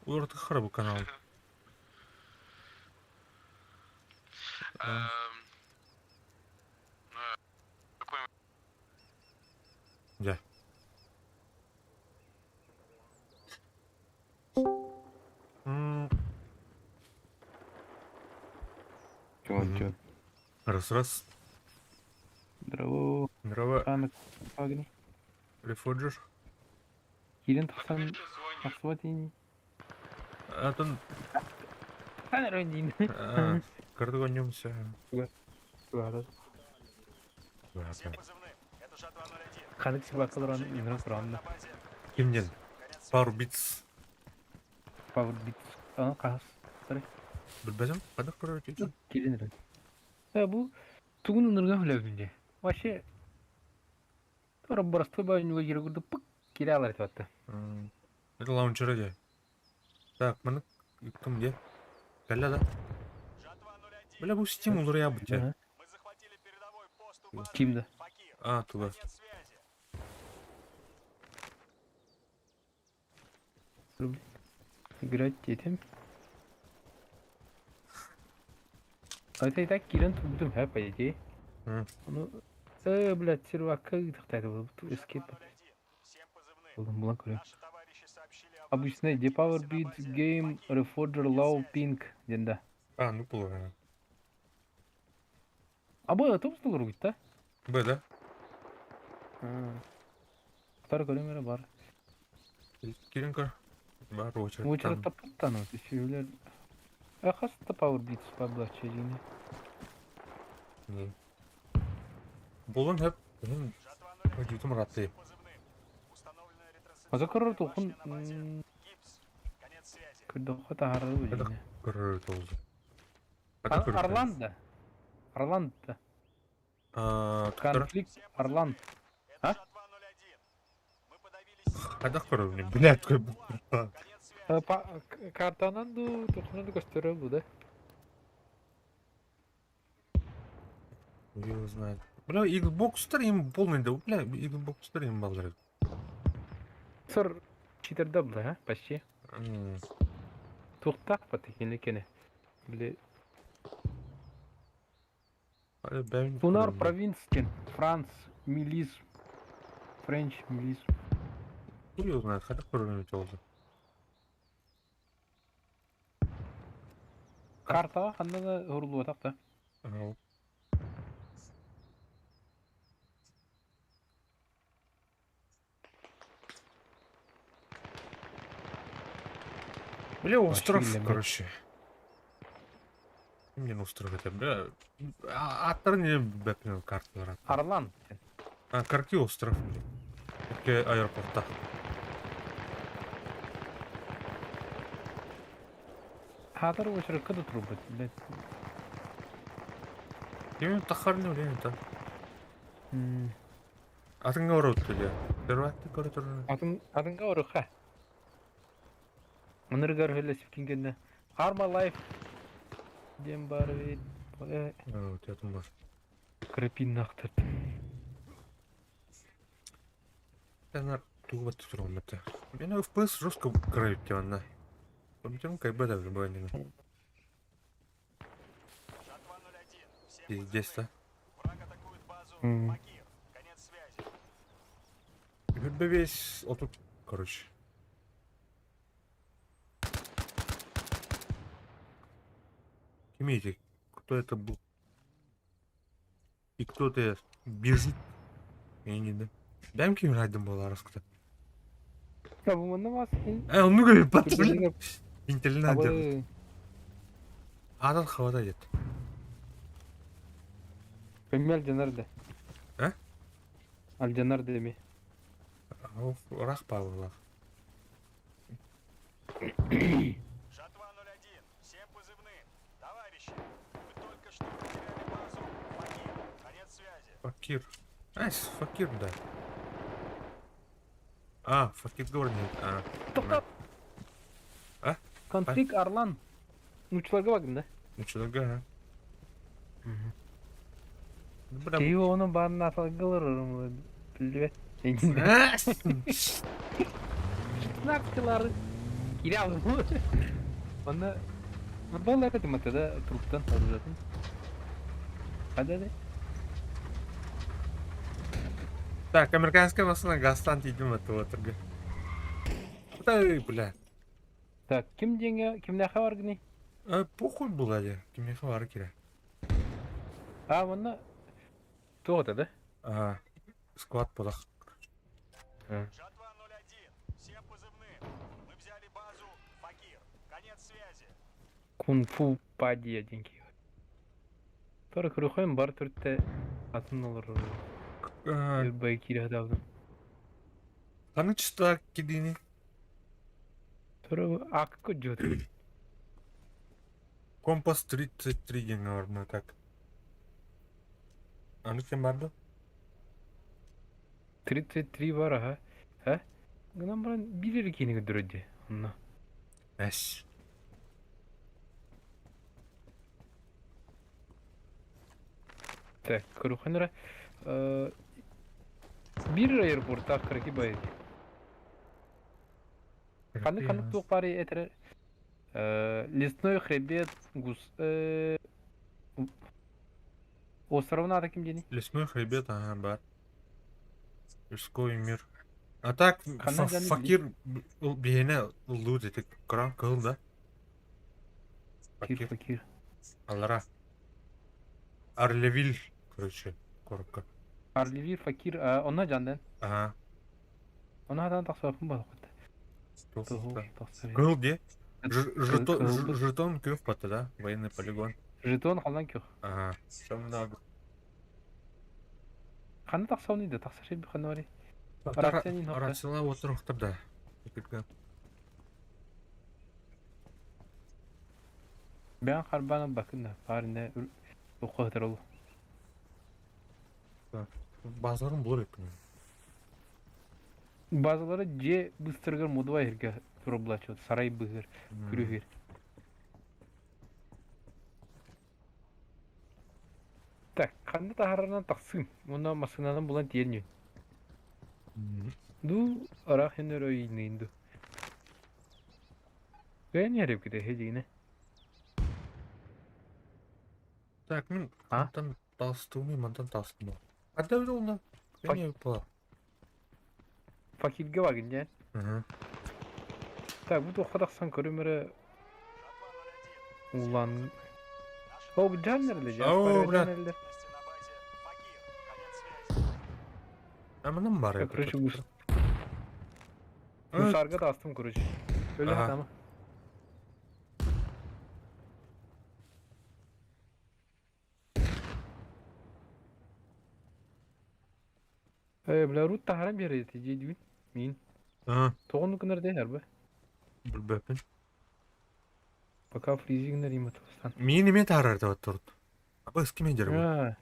Уларыта харабы канал. Дьэ. М. Чё, чё? Раз, раз. Здорово. Здорово. Ханак Пагни. Рефоджер. Кирин тахсан тахсватин. Атын Хан кардыгонюмся. Ханык сибакаларан инран туранна. Кимнен? Пару битс. Power Beats. Ана кахас. Сары. Билбэтим, хадах көрөр этим. Кирин рен. Э бу тугун ынырган хүлэбинде. Вообще Тора простой бауньга кире курдук пык кире алар этип атты. Это лаунчер де. Так, маны ким де? Кэллэ да. Бля, бу Steam уларыйа бит. Кимде? А, туда. Играть этим. Айта и так кирен тубдум ха по идее. Ну, э, блядь, сервака тахтайды бу escape. Булдum булан көрөм. Обычный The Power Beat Game Reforger Low Pink денда. А, ну было. А бу это устал ругит, да? Б, да? Второй көрөм бар. Киринка. Бар очередь. Очередь тапыттан вот еще А хаста Power Beats поблаче жине. Не. Булан хеп. Өдүтүм раты. Аза көрөр тухун. Көрдөхө тахары бу жине. Көрөр толду. Орландо. Орландо. А, Конфликт Орланд. А? Хадах көрөр блядь, какой Картанан ду тухунан ду көстөрөр бу да. Его знает. Бля, Xbox им полный, да, бля, Xbox им балдыры. Сыр читерде бу да, почти. Тухтак патыкини кене. Биле Тунар провинстен, Франц, милис, Френч, милис. Хуй его знает, хадах көрөр толду. Карта ханда да урулу атакта. Бля, остров, короче. Мне остров это, бля. Аттар не бэпнел карталар. Орлан. А, Карки остров, бля. Өтке аэропортта. Хатар очередь кыды трубы, блядь. Кем тахарны время та. Атыңга орот дия. Перватты көрө турун. Атын атыңга оруха. Ыныргар хөлесип кингенде. Арма лайф дем бар бит. Театр бар. Крапин нактырды. Тенар тугу турун бетте. Мен FPS жестко крайып диванна. Помните, кайбы да бу. Пиздец, да? Үрбэ весь отут, короче. Ким эти? Кто это был? И кто ты бежит? Я не знаю. Дай ким райдым была раската. Э, он ну говорит, патруль. Интернет делает. Адан хватает. Кеммел дьанар да. А? Алдьанар да эми. Ырах паалалаах. Жатва-01, всем позывным. Товарищи, мы только что потеряли базу Факир. Конец связи. Факир. Ай, Факир, да. А, Факир говорит. А. Тоқтат. А? Конфликт Арлан. Нучыларга бардым да. Нучыларга, а. Бля. Киһи ону баарын аталгылар билбэт. Накчылары кире алдым. Онно футбол этим да труптан оружатын. Хада да. Так, американская машина газтан тиийдим это Ой, бля. Так, ким диэҥҥэ кимнээхэ баргыный? Э, похуй была де. Кимиэхэ бары кирэ. А, манна туох этэ да? А, склад подах. Жатва-01, всем позывным. Мы взяли базу Факир. Конец связи. Кунг-фу падия диэн киһи. Тора көрүөххүн бар төрүттэ атын олорор. Бай киирэ сатаабытым. Ханнык число кидини? Тора аакка көрдьүбүт. Компас 33 диэҥҥэ барбына так. Аны ким барды? 33 бар аха. А? Гынан баран биир эрэ киһини көрдөрөр дии онно. Эс. Так, көрүөххүн эрэ. Э, биир аэропортаах кыракый бай. Ханнык ханнык туох баарый этэрэ Э, лесной хребет гус э, островун аата ким диэний? Лесной хребет, ага, бар. Мирской мир. А так, Ханна дьаны факир биһиэнэ ыллыыр ити кыран кыһыл да? Факир, факир. Аллара. Арлевиль, короче, коротко. Арлевиль, факир, а, онно дьандан. Ага. Ону хатан тахсыбаппын буолуоххут. Кыһыл дии. Жетон, жетон күөх батта да? Военный полигон. Жетон халан күөх. Ага. Все много. Ханна тахсауны да тахсар ши ханна бари. Рация Рацияла отыруқтар да. Бэйэн харбаан ылбаккын да, баар иннэ туохха сытар ол. Базаларын булар эппин. Базалара дьиэ быстарыгар модуба иһиргэ турар булааччы сарай быыһыгар, күрүөһүгэр. Так, ханна таһаарарынан тахсыым уонна массыынанан булан тиийэн Дуу, ыраах иһин өрөйүннүүн дуу. Кыайан иһэр эбиккит эһи дьиҥинэ. Так, мин мантан таҕыстыбын, мантан таҕыстым. Ханна эбит уонна? Кыайан была. Факирга баргын дьэ. Так, бу туохха тахсан көрүм эрэ Улан. О, бу дьааннар эле, О, бля. А манан бар Короче, гус. Гусарга таастым, короче. Өлө хатама. Э, бля, рут таһаран биэрэр ити дии миин. Тоҕону гынар дии арба. Билбэппин. Пока фризи гынар има туостан. Миин эмиэ таһарар да турут. Абы ким дер бу?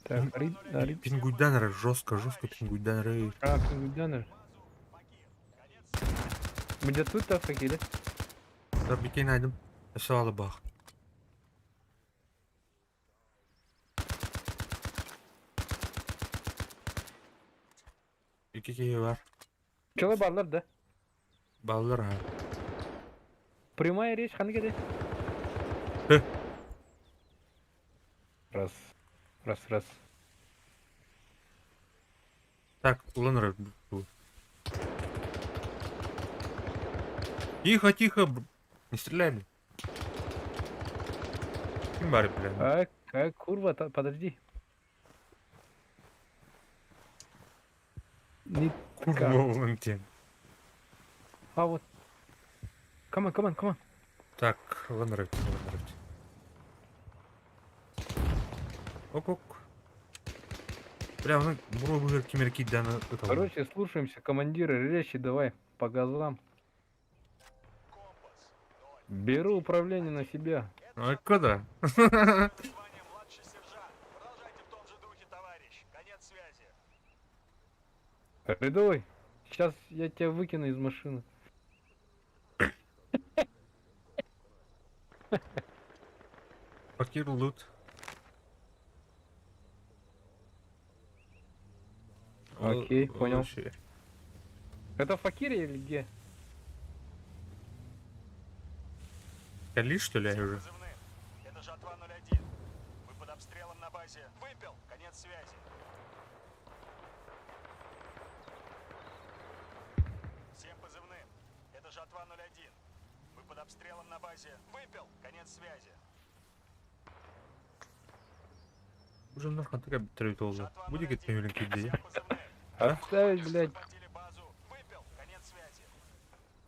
Так, арит, арит. Пингуйдан эрэ жестко, жестко пингуйдан эрэ. А, пингуйдан эрэ. Будет тут та факире. Да бикин айдым. Өссө алыбах. Икки киһи бар. Чоло баллар да. Баллар ha. Прямая речь ханнык этэй? Раз. Раз, раз. Так, ылан эрэр бу. Тихо, тихо, не стреляй, блин. Ким баар блин? А, как, курва, подожди. Не Курва Валентин. А вот. Come on, come on, come on. Так, ылан эрэр, ылан эрэр. Ок-ок. Бля, оны буруо быһыр ким эрэ киирдээн ыталлар. Короче, слушаемся командира, резче давай, по газам. Беру управление на себя. А куда? Рядовой, сейчас я тебя выкину из машины. Факир лут. Окей, понял. Это в Факире или где? Кали, что ли, уже? Это Жатва 01. Мы под обстрелом на базе. Вымпел. Конец связи. Всем позывным. Это Жатва 01. Мы под обстрелом на базе. Вымпел. Конец связи. Уже нахуй такая битра олду. Будет кетпей кирди. Отставить, блядь.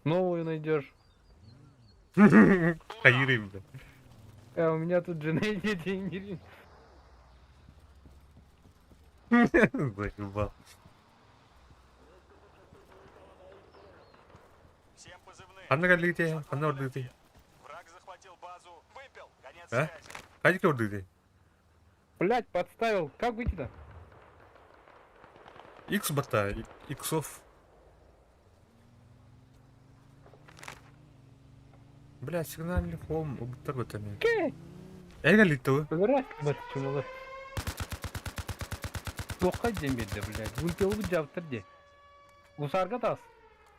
Новую найдешь. Хайыры, блядь. А у меня тут жена и дети не Заебал. Ханна каллите, ханна ордыты. А? Хайдик ордыты. Блять, подставил. Как выйти-то? Икс бата, иксов. Бля, сигнальный холм убыттар бата мен. Эга литу. Выбирай, бат, чумалы. Тоққа дембеді, блядь. Вымпел жаптыр де. Гусарга тас.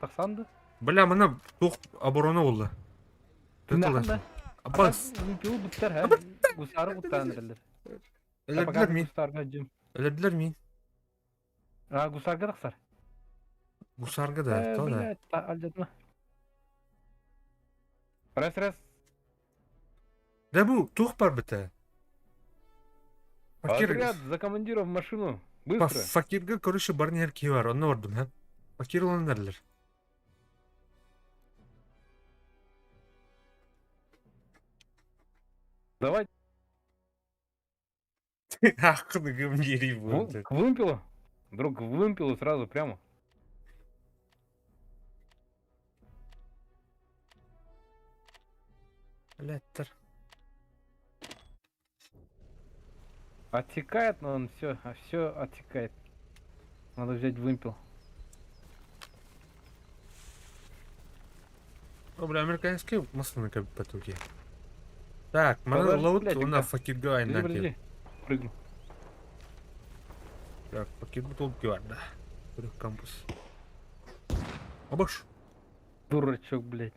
Тақсанды. Бля, мына тух оборона болду. Нахында. Аббас. Вымпел буттар, ха. Гусары буттан Өлөрдүлөр мин. Гусарга жым. Өлөрдүлөр мин. А, гусарга тақсар. Гусарга да, то да. Блядь, алдатма. Раз, раз. Да бу тух бар бите. Факир. Отряд за командира в машину. Быстро. Факирга короче барнер ки бар, онно бардым, ха. Факир olan derler. Давай. Ахны гымнери Ву- bu. К вымпелу. Друг, к вымпелу сразу прямо. Леттер. Отсекает, но он все, а все отсекает. Надо взять вымпел. О, бля, американский маслины как потуги. Так, мана Подожди, лаут, блядь, она когда- факирга Подожди, айнан подожди. Прыгну. Так, факир бутыл бар, да. Бір кампус. Абаш. Дурачок, блядь.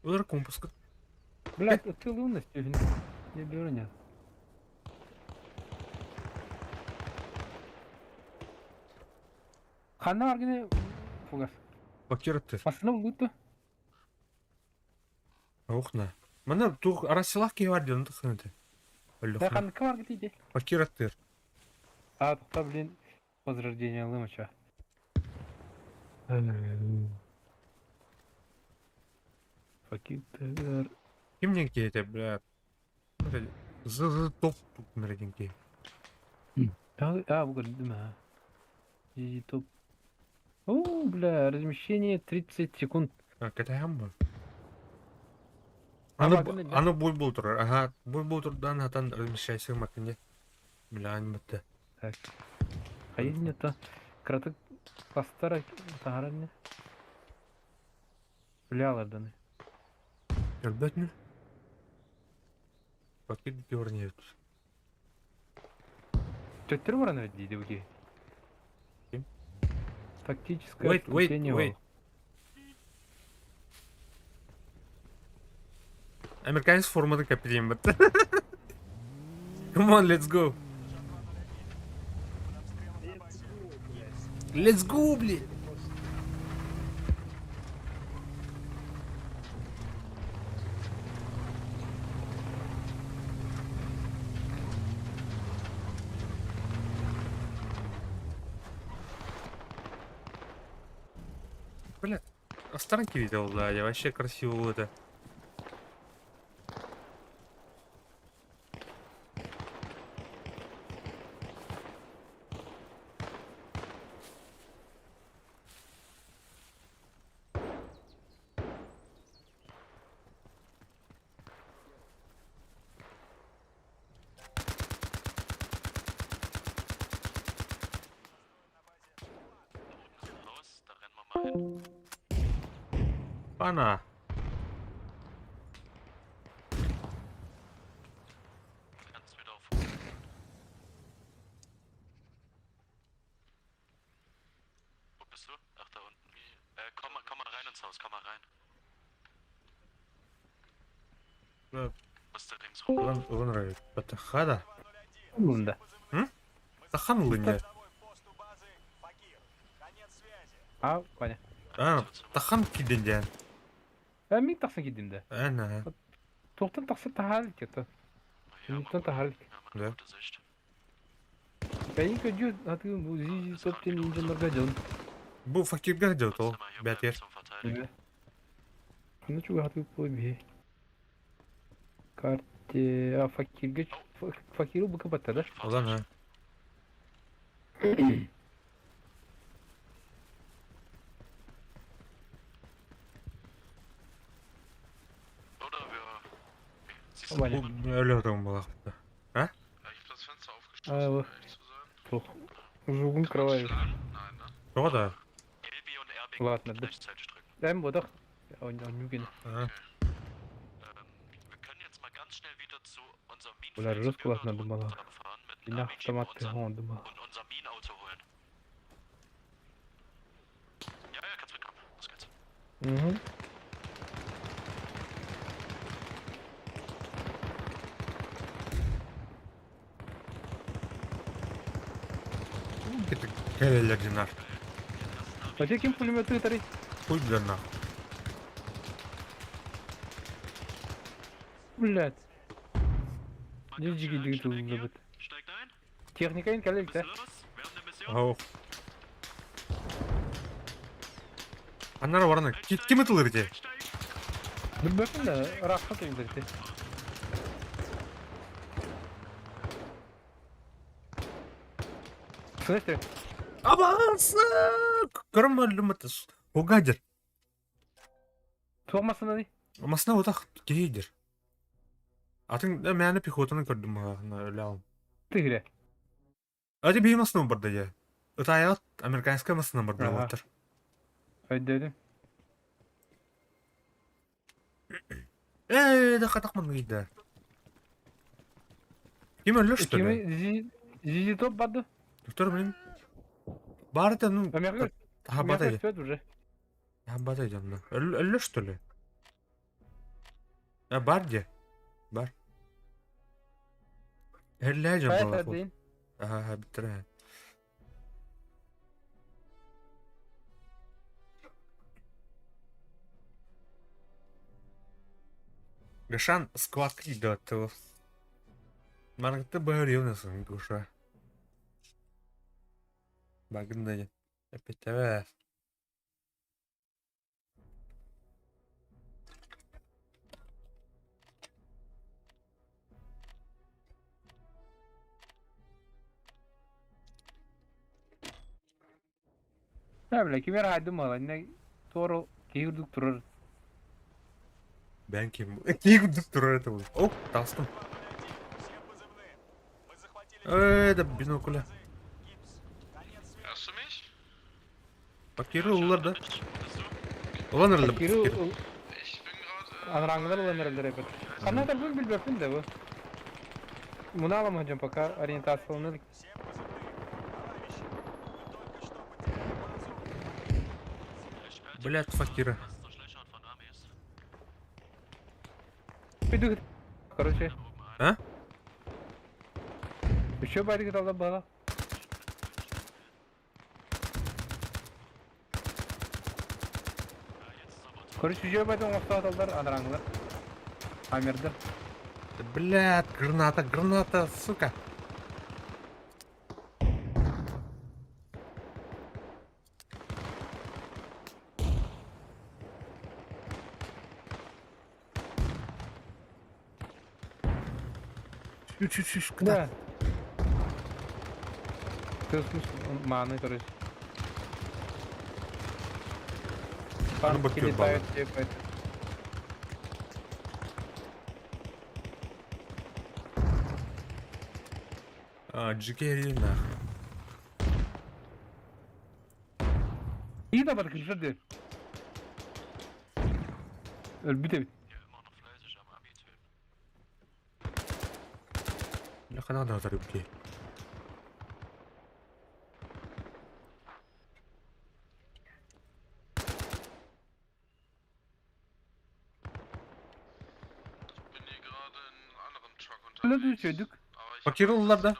Удар компас. Блядь, ты лунность, не беру, нет. Хана аргине фугас. Факир ты. Машина луту. Охна. Мана тух арасилах ки бар ден тахныты. Да хан квар где Факир ты. А, тут, блин, возрождение Лымача. Факир. Ким не бля. З топ мерденки. А, а, а. И топ. О, бля, размещение 30 секунд. А, катаямба. Аны аны бой болтур. Ага, бой болтурдан хатан размещайся макинде. Бля, аны бітті. Так. Хайын это кратык кластара тахараны. Бляларданы. Әлбәтне. Пакет görünüyor. Төттөр баран дейді буги. Ким? Тактическое Wait, wait, отступление. wait. Американец формада капитан бітті. Come on, let's go. Let's go, блин. Бля, останки видел, да, я вообще красиво это. Пана. Wo bist du? Ach, da unten. Komm, mal, komm mal rein ins Haus, komm mal rein. Ылан ылан эрэ баттахха Ылында. М? Тахан ылын А, Ваня. А, тахан кидин диэн. Э, мин тахсан киирдим да. Эн, Туохтан тахса таһаар илик Туохтан таһаар илик. Да. Бэйин көрдүү атыгын бу зи топ тен инженерга дьон. Бу факирга дьон ол бэтер. Ну чуга хатыгы пой би. Карте, а факирга факиру бу кабатта да? Олан ha. Ваня. Бу өлө отон буолахта. А? А, Туох. Жугун кровавый. Тоҕо да? Ладно, да. Эм бодох. Оннюгин. Бля, жестко ладно думала. И на автомат ты гон думала. Угу. Кэлэллэр динар. А те ким пулеметы тарый? Хуй билэр нах. Блядь. Не жиги жиги туллубут. Техника ин кэлэл да? Ау. Аннара барана ким ытылыр ити? Билбэппин да, ыраахха кэлбит ити. Слышите? Абаас! Көрөн бардым ытыс. Угадер. Туох массынаный? Масына утах киһидир. Атын мээнэ пехотаны көрдүм өлөөн. Тыгыре. Ати биһи масына барда дьэ. Ытаайаҕыт американскай масына барда Ага. уоттар. Өйдөдүм. Ээ, да хатах манныгыйда. Ким өллө что ли? Кими Зизи топ барды? Доктор, блин. Бар это, ну, Америка. Хабата Америка уже. Хабата идем, да. Өллө что ли? А бар где? Бар. Өллө жам Хайа Ага, биттер. Гашан сквад идет. Маргты бәрі Гуша. Багында опять давай. Да, бля, кимер хайдым мала, не торо кийирдик турар. Бен ким? Кийирдик турар это был. О, тастым. Это бинокуля. Факиры улар да. Улан эрэлэ Факиры Анраңдар улан эрэлэр эбит. Ханна да бу билбеппин да бу. Муналам хожум пока ориентацияланыр. Блять, факиры. Пойду, короче. А? Еще бары кыталла бала. Короче, үчүгэй байды оҥостоотоллор анараҥылар. Амердар. Блядь, граната, граната, сука. Чуть-чуть, Да. Ты маны, короче. Танки летают, типа. А, Джикери нахуй. И да бар кыржыр Өлбүт эбит. Бля, хана да зарыбки. Öyle düşüyorduk. Fakir да.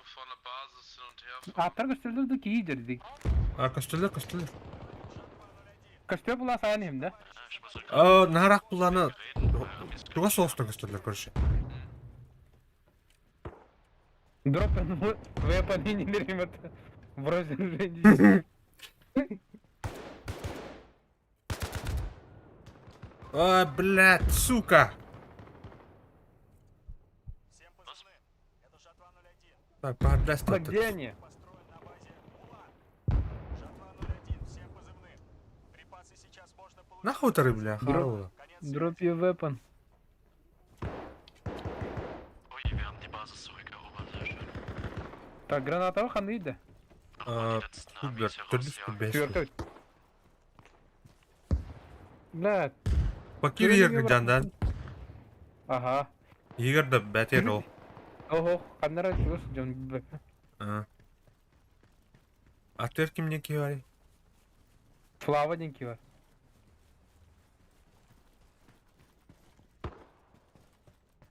Аттар көстөлдөр кии дердик. А, көстөлөр, көстөлөр. Көстө була сайын hem да. А, нарак буланы туга соостон көстөлөр, короче. Дроп выполнение Вроде уже А, блядь, сука! Так, блядь, Так, где они? Нахуй ты, бля, харула. Drop your weapon. Так, граната ханды иди. Кубер, төрдүс кубес. Бля. Бакир ерге жандан. Ага. Егер да бәтер ол. Ого, ханнара чугас жон. А. Атер кимне ки бар? Слава деньги бар.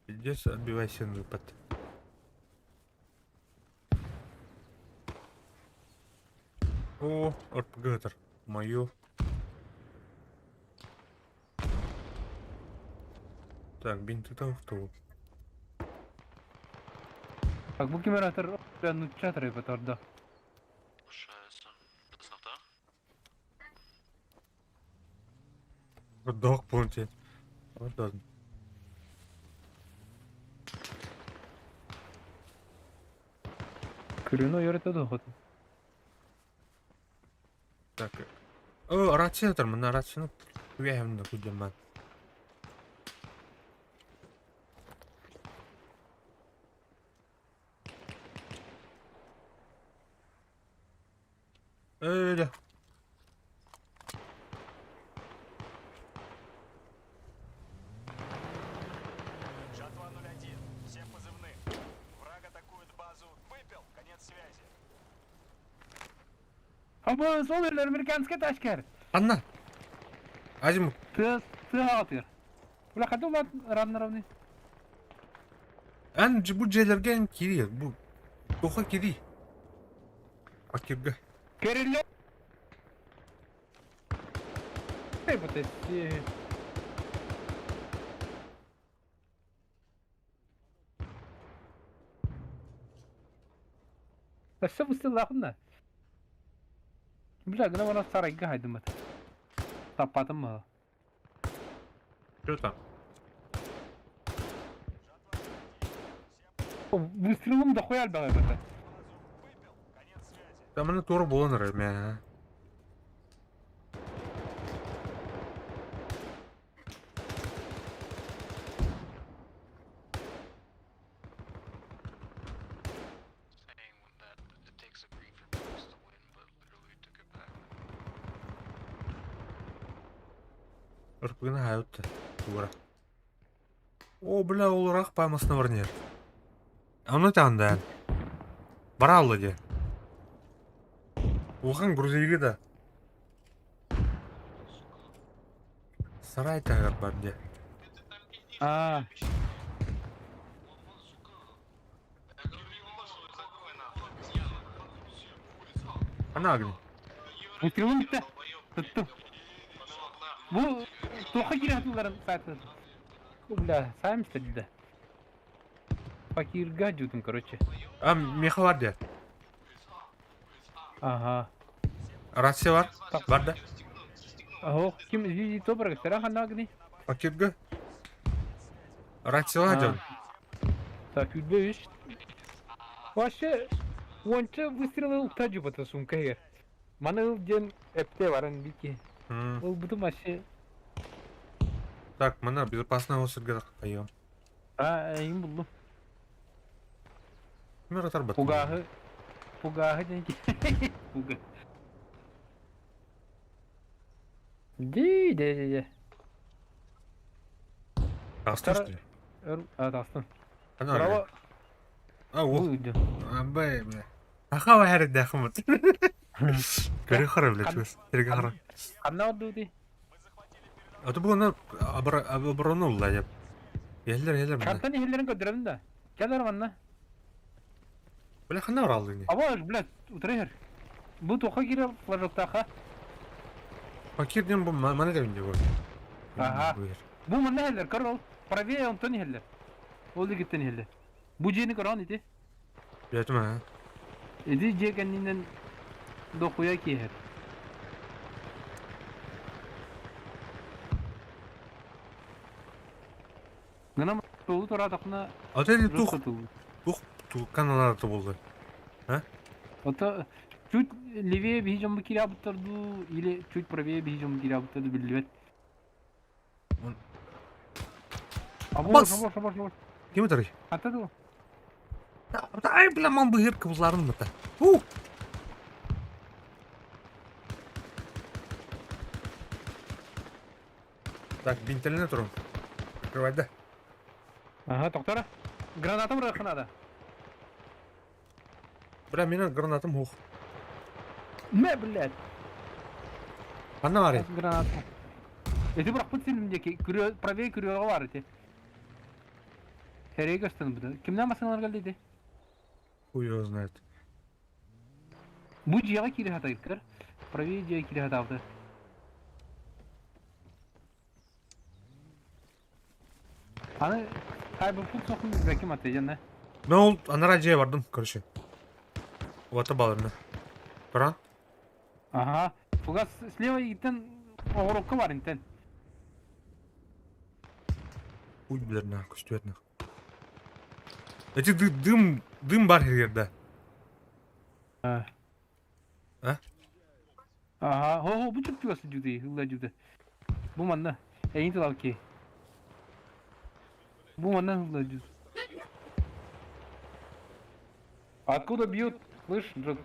Пиздец, отбивайся на выпад. О, РПГ Мою. Так, бинты там кто? Так, бу кемератор ну чатыр торда. Дог помните. Вот да. Күрүнө йөрөтөдү хот. Так. О, рация там, на рацияны күгәһемне күдемән. Öyle. Жатва 01. Всем позывным. Враг атакует базу. Выпил. Конец связи. Аба, сол американский ташкер. Анна. Азимут. Ты ты алтыр. Бля, хотел равно равны. Ан бу жерлерге кири, бу тоха кири. Акирге. Керилле. Эй, вот эти. Өссө быстыллаахын Бля, гына вона сарайга хайдымат. Таппатым мı? Что там? Выстрелым да хуй альбага это. Там она тура болон мә. РПГ хайутта. Тура. О, бля, ол рах паймасына бар не. Аны танда. Бараллы де. Оған грузовигі да. Сарай тағыр бар де. А. Ханна агын? Выстрелым бүттэ. Туттум. Бу туохха киирэ сатыылларын саатын. Бля, сами что ли да? Факирга дьутун, короче. А, меха бар дия. Ага. Рация бар? Бар да? Ох, ким видит образ, сара ханагни? Факирга? Рация бар дьон. Так, үдбе үш. Вообще, уонча выстрелы укта жубата сумка егер. Маны ыл диэн эпте баран бики. Ол бутум вообще. Так, мана безопасного сирге поем. А, им булдум. Мир атарбат. Пугахы. Пугахы диэн Пуга. Ди, ди, ди, ди. Тастан что ли? А, тастан. Ана Браво. А, о. Абай, бля. Аха, вахар дахмат. Көрө хара, бля, чуас. Терге хара. Ханна орду ди? А то было оборону улла деп. Еллер, еллер мына. Картан иһиллерин көрдөрөбүн да. Кэлэр манна. Бля, ханна оралды не? Аба, блядь, утырыһыр. Бу тоха кире флажоктаха. Факир ден бу мана деп инде бу. Ага. Бу манна хеллер, көр ол. Правее онтон иһэллэр. Ол дигиттен иһэллэр. Бу дьиэни көрөҕүн ити? Билэтим а. Ити дьиэ кэннинэн дохуя киэһэр. Гынан тулу тураатахна А ты тух тух каналар булды. А? Ото чуть левее биһи дьомму киирээбиттэр дуу или чуть правее биһи дьомму киирээбиттэр дуу биллибэт. Бас! Ким өтөрүй? Ата дуу. Ай, бля, ман быһыр кыбылларын мыта. У! Так, бинтелине турун. Открывай, да. Ага, токтора. Гранатам ырыахха надо. Бля, меня гранатом ух. Мэ, блядь. Ханна баарый? Граната. Эти бырахпыт сирим диэки күрүө правее күрүөҕэ баар ити. Хэрэй көстөн бу. Кимнээн массыыналар кэллэ ити? Хуй его знает. Бу дьиэҕэ киирэ сатыыр. Правее дьиэҕэ киирэ сатаабыта. Аны хайбыппыт сохун билбэкким аты дьэннэ. Мен ол анараа дьиэ бардым, короче. Уота баларына. Туран. Ага. Фугас слева игиттен оҕурукка бар интен. Хуй билэр нах, көстүбэт нах. Эти дым, дым бар да. А? Ага, хо хо бу чуптуга сылдьыбытый, ылла дьыбыта. Бу манна, эйин тылалки. Бу манна ылла дьыбыт. Откуда бьют? Слышь, друг?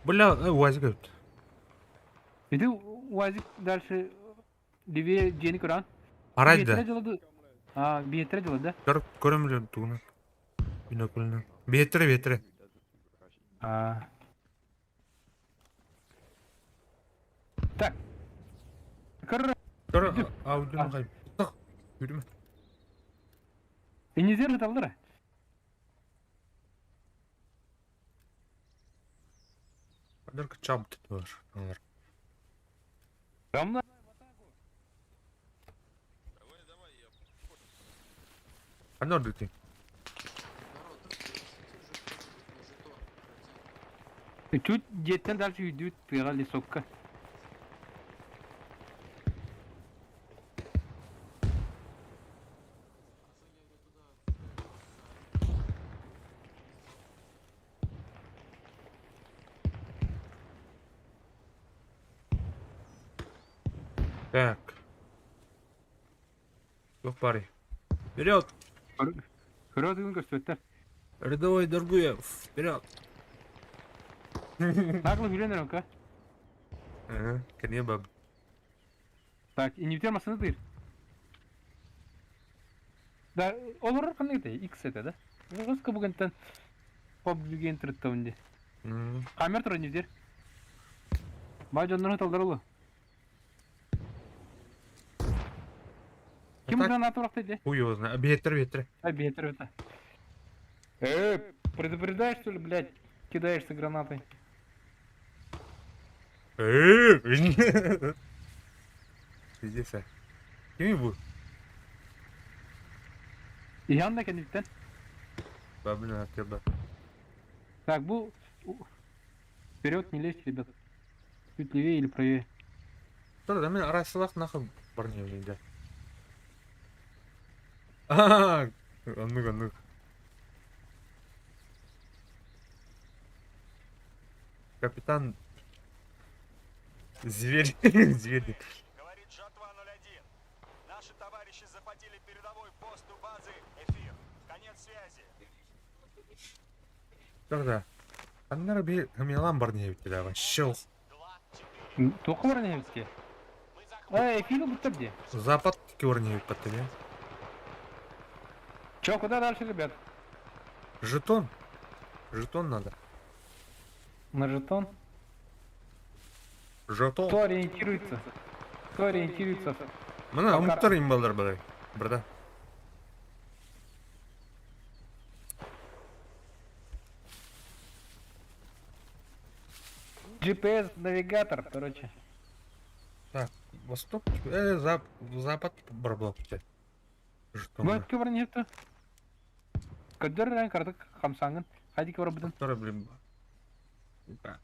Бля, УАЗик өт. Иди УАЗик дальше левее дьиэни көрөн. Арай да. А, биэттэрэ дьыла да? Көр, көрөм тугунан. Биноклынан. Биэттэрэ, биэттэрэ. А. Так. Көр. Көр, аудиону кай. Так, yürüme. Инизер ыталлара. Падырка чабыт бар. Алар. Рамна. Ханна ордук Чуть дьиэттэн дальше үйдүүт тыаҕа лесокка. Так. Туох баарый? Вперед! Көрө тыгын көстүбэттэр. Рядовой Доргуев, вперед! Нагло хүрэн эрэ Ага, кэние баб. Так, инвитер массыына тыыр. Да, олорор ханнык этэй? X этэ да? Русска бугунтан PUBG-ген турыттабын дии. Камера турар инвитер. Бай дьоннорун талдар олу. Ким граната урахта ди? Хуй его знает. Биэттэр, биэттэр. Ай, биэттэр это. Э, предупреждаешь, что ли, блядь? Кидаешься гранатой. Пиздец. Кими бу? Иһэн да кэнниттэн. Бабина тебя. Так, бу... Вперед не лезьте, ребят. Чуть левее или правее. Что, да мен арасылах нахуй барни да. А, оннук оннук. Капитан Зверь, зверь. Говорит Жатва 01. Наши товарищи захватили передовой пост у базы Эфир. Конец связи. Тогда. Аннары би хымялан бар не битти вообще. Туохха баран иһэбит Эй, эфир буттар дии. Запад көрнебит баттыга. Чё, куда дальше, ребят? Жетон. Жетон надо. На жетон? Жетон. Кто ориентируется? Кто ориентируется? Мына омуктар имбалар балай. Брата. GPS навигатор, короче. Так, восток, э, зап, запад барбал. Бу кыбырын иһитте. Көдөр рен кардык хамсаңын. Хайди кыбыр бутын. Который, блин. Так.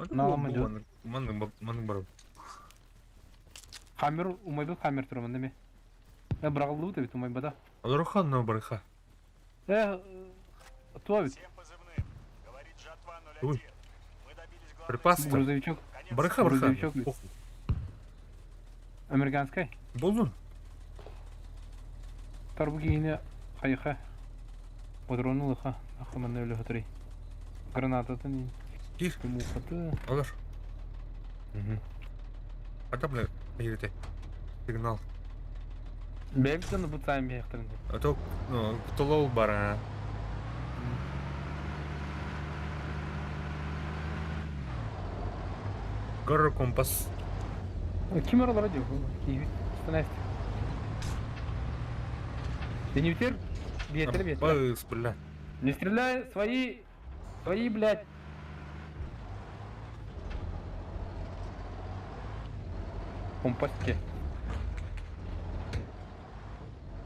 Налам идет. Манның манның бар. Хаммер умайбыт хаммер турман деме. Э бырагылды бит умайбада. Алырхан но барха. Э туа бит. Ой. Припасы. Грузовичок. Барха барха. Грузовичок бит. Американскай. Болдун. Тарбу киһини хайха. Патрону лыха. Ахыманна өлө хатырый. Гранататын Кир. Мухаты. Алыр. Ата бля, егете. Сигнал. Бэбитен бутайм бэхтэрин. А то, ну, тулол бар, а. Горор компас. Ким аралара диyor? Киви. Станайст. Ты не ветер? Ветер, ветер. Быс, бля. Не стреляй, свои, свои, блядь. Компаске.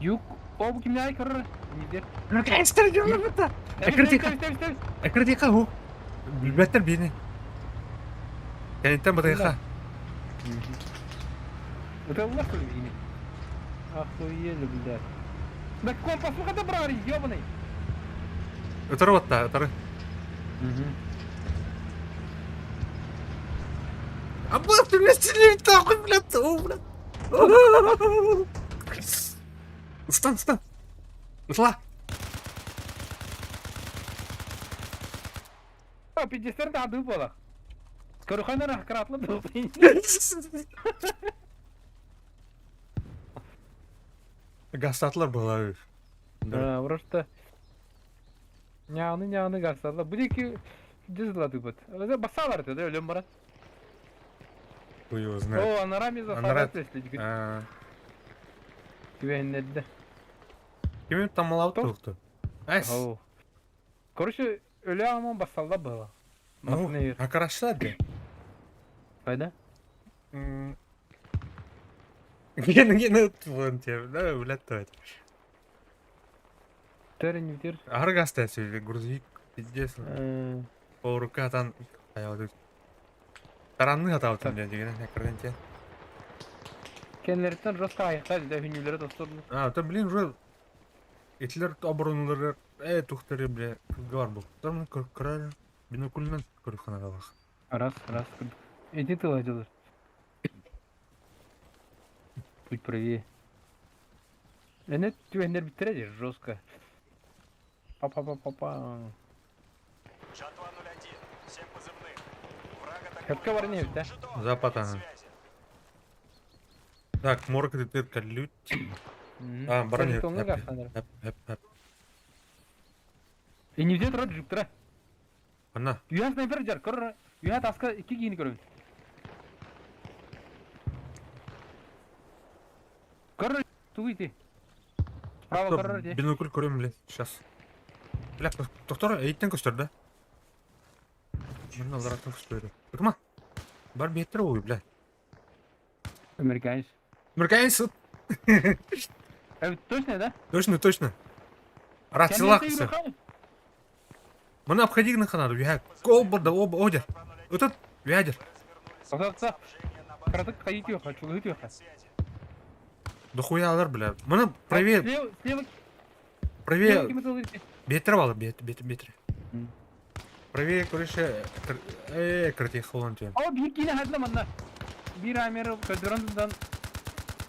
Юг, о, ким не көрөр? Не Наконец-то это. Экрдика. Экрдика ху. Билбеттер бини. Кенеттен батайха. Это у вас что ли бини? Охуели, блядь. Да компас, ну когда брали, ёбаный. Өтөрү батта, өтөрү. А бах ты меня стреляет нахуй, блядь, о, блядь. Встань, встань. Ушла. О, 50 да буолар. Көрүхэнэр кратлы был. Гастатлар была. Да, просто няны няны гастатлар. Бу дики дизлады бут. Басалар да өлөм барат. Хуй его знает. О, анарами Анара- захватывали. А, Күбәннәдде. Кимин тамалап туқты. Әс. Ау. Короче, өлө аман басалда было. Ну, а карашла бе. Кайда? Ген ген вон тебе, да, блядь, то это. Тер не тер. Аргаста себе грузовик, пиздец. По рука там, а Таранны атап там деген, экранте. Кенлерден жестко аяктар да хүнүлөрү достор. А, то блин, уже Итлер оборонулары, э, тухтары, бля, гар был. Там крар, бинокльнан көрүханалах. Раз, раз. Иди ты ладилар. Путь правее. Эне түбәннер биттере жестко. Па-па-па-па-па. Жатва 01. Всем позывным. Враг Хәпкә бар не бит, ә? Запад, ага. Так, морг ты калют. А, баран Жетонны гасаныр. И не взять рот джип Ана. Юха снайпер жар, көр. Юха таска iki кийини көрөбүз. Көр, тугуйти. Справа көр, де. Бинокль көрөм, блядь, сейчас. Бля, доктор эйиттэн көстөр да? Манна алараттан көстөр. Ытыма. Бар биэттер ой, бля. Американец. Американец. Э, точно, да? Точно, точно. Рациялаах кысы. Маны обходи гына ханады. Үһә. Кол барда, об, одер. Ытыт, үһәдер. Пожалуйста. Краток ходить юха, чулы юха. Дохуя алар, бля. Маны правее, Слева, слева. правее. Бетер балы, бет, бет, бетер. Правее, короче, э, кратей холон тем. О, бир кине хадла манна. Бир амер көдөрөн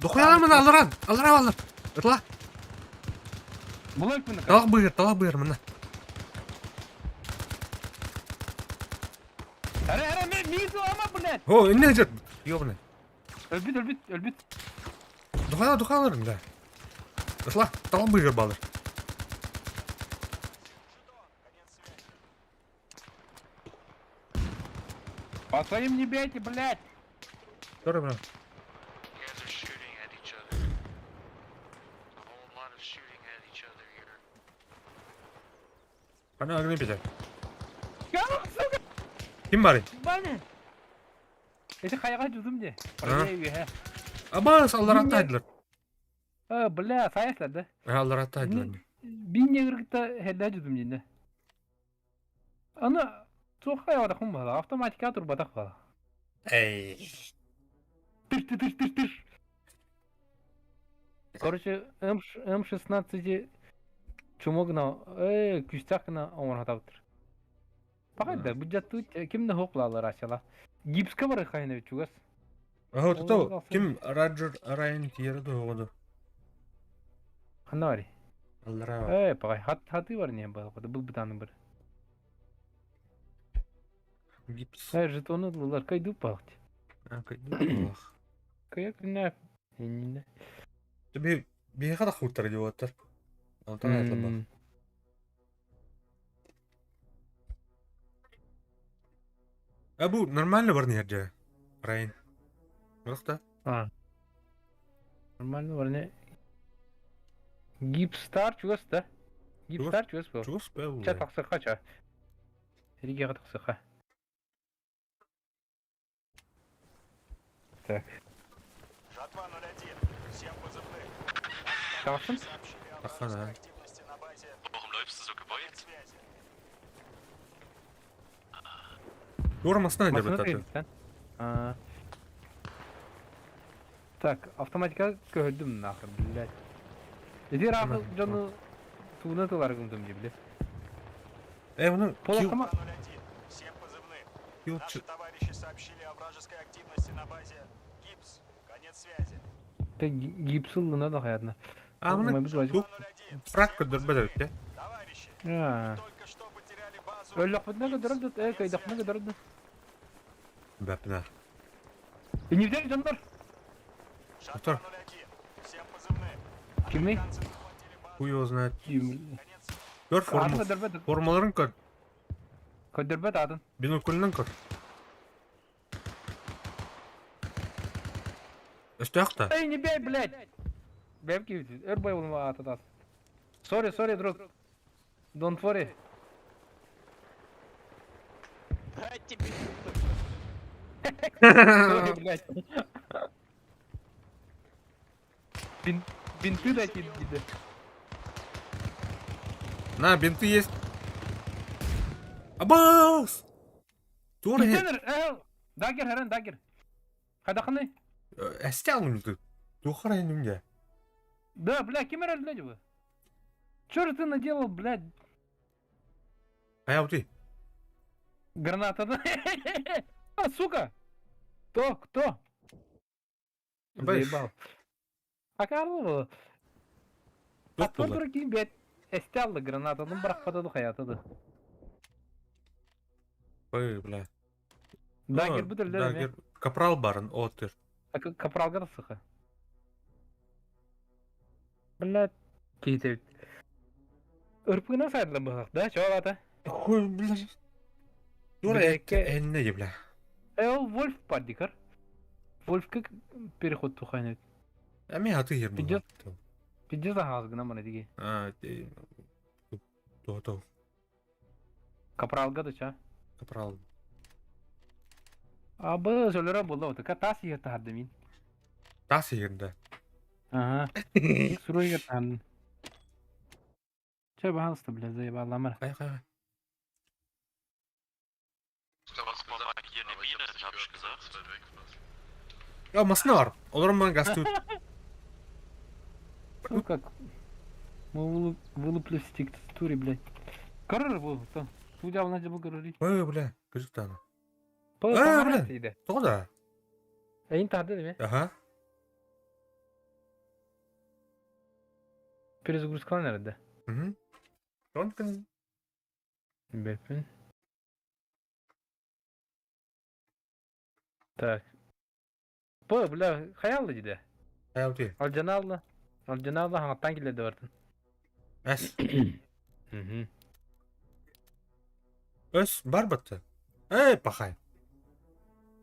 Дохуя алар маны, аларан, алар алар. Ытла. Булак мына. Талак быгыр, талак быгыр мына. Аре, аре, мен мизу ама, блядь. О, инне жет. Ёбаный. Өлбүт, өлбүт, өлбүт. Дохуя, дохуя алар, бля. Ытла, талак быгыр балыр. По своим не бейте, блядь. Тора, бля. You guys are shooting at each other. A whole lot of shooting at each other here. Ана огни бите. Сука, Ким бар? Баня. Эти хайга жудум де. Абас, алар аттайдылар. А, бля, саяслар да. Алар аттайдылар. Бин негргта хеда жудум динде. Аны туох хайвада хум бала, автоматика турбатак бала. Эй. Тыш, тыш, тыш, тыш, тыш. Короче, М М16 чумогна, э, күстәкна оңор хатаптыр. Пагайда, бу жатту кимне хоклалар ачала. Гипска бар хайна чугас. Ага, то ким Раджер Райан тиерді оғыды. Ханна бар. Аллара. Э, пагай, хат хаты бар не бар, бу бутаны бар. Гипс. Э, жетоны лар кайду пахт. А, кайду пах. Кая күнә. Инне. Би биха да хуттар дип аттар. Алтан атлаба. А бу нормально бар не жерде. Райан. Рахта. А. Нормально бар не. Гипстар чугас да. Гипстар чугас бу. Чугас бу. Ча тақсықа ча. Риге тақсықа. Так. Жатва 01. Всем позывным. Тақсын? Аха, да. Warum läufst du so gebeugt? Тура масына деп Машина ататы. кредиттен. А. Так, автоматика көрдүм нахер, блядь. Иди рахыл жону тууна тылар гымдым ди, блядь. Э, оны Пол автомат. Всем позывным. Килл Наши товарищи сообщили о вражеской активности на базе Гипс. Конец связи. Те гипсылына да хаятна. А, мына фраг көдөр бәдәр, А. Өллөк бутна көдөрөм э, кайдакна көдөрөм. Бәпна. Инивдер жондар. Доктор. Кими? Хуй его знает. Көр форму. Формаларын көр. Көдөрбөт атын. Бинокльнен көр. Өстәк та. Эй, не бей, блядь! Бәбки, өр бай улма ататас. Сори, сори, друг. Don't worry. Сори, блядь. Бин, бинты дайте, диде. На, бинты есть. Абас! Тура Контейнер, э, дагер, херен, дагер. Кадахны? Әстә алмыйм Тухара инде. Да, бля, кем блядь, вы? Чё же ты наделал, блядь? А я ты. Граната, да? А, сука! Кто? Кто? Заебал. А Карлова? А то ким бет эстелла граната, ну брак пададу хаятыды. Ой, бля. Дагер бүтүр Дагер. Капрал барын, отыр. А капрал гарсыха. Блядь, кейтеп. Ырпына сайдла быһак, да, чё ата? Хуй, бля. Дура, энне, бля. Э, ол Вольф паддикар. Вольф как переход тухайнет. А мен аты ер Пиздец. Пиздец ағаз гына мына диге. А, то то. Капралга да ча. Капрал. Абы сөлөрө буолла отука таас иһэр таһарды мин. Таас иһэр да. Ага. Суруйга таһардым. Че, пожалуйста, бля, заебала Хай, хай, хай. Mach mal hier eine Mine, hab ich gesagt. Я массыына бар. Олорон ман гастыыр. Ну как? Мы вылуплюсь в текстуре, блядь. Коррор был, то. Судя, у нас был коррор. Ой, бля, кырдьык По Э, бля. Тоҕо да? Эйин тарды деме? Аха. Перезагрузка nerede? Мгм. Тонкин. Бепин. Так. Бу, бля, хаялды диде. Хаялды. Алжаналла. Алжаналла хаңаттан келеді бартын. Эс. Мгм. Эс, бар батты. Эй, пахай.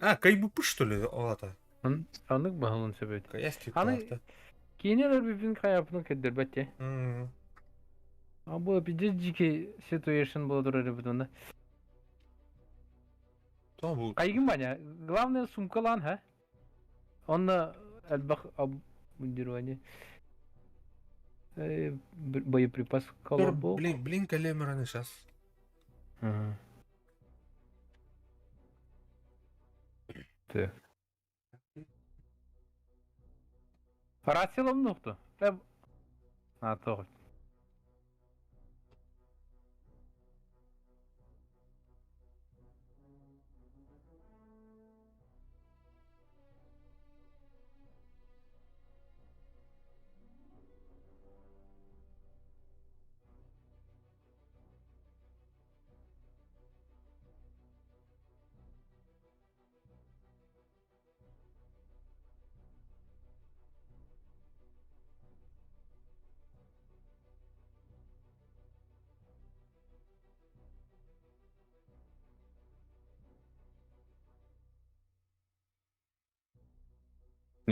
А, кайбупы, что ли, олата? Аннык баһылын сөбөт. Каяс Аны Кинелер бипин каяпны кеддербет те. А бу пиздец дикий situation было турар бутунда. То бу. Кайгын баня. Главное сумкалан, ха? Онна элбах обмундирование. Боеприпас колобок. Блин, блин, калемераны сейчас. Ага. Так. Рациялам нухту. А, тоҕо.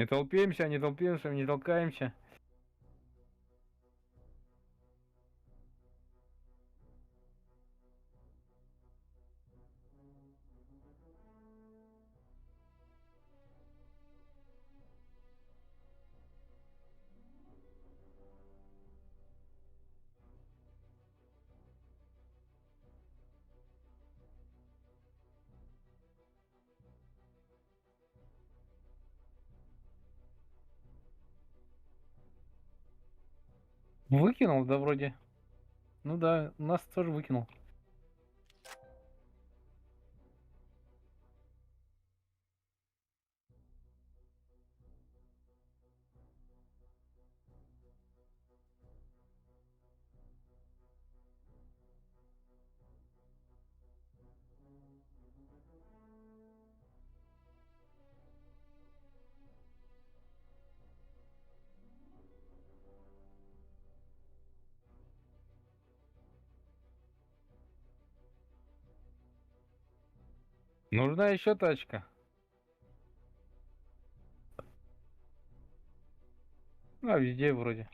Не толпимся, не толпимся, не толкаемся. Выкинул, да, вроде. Ну да, нас тоже выкинул. Нужна еще тачка. А, везде вроде.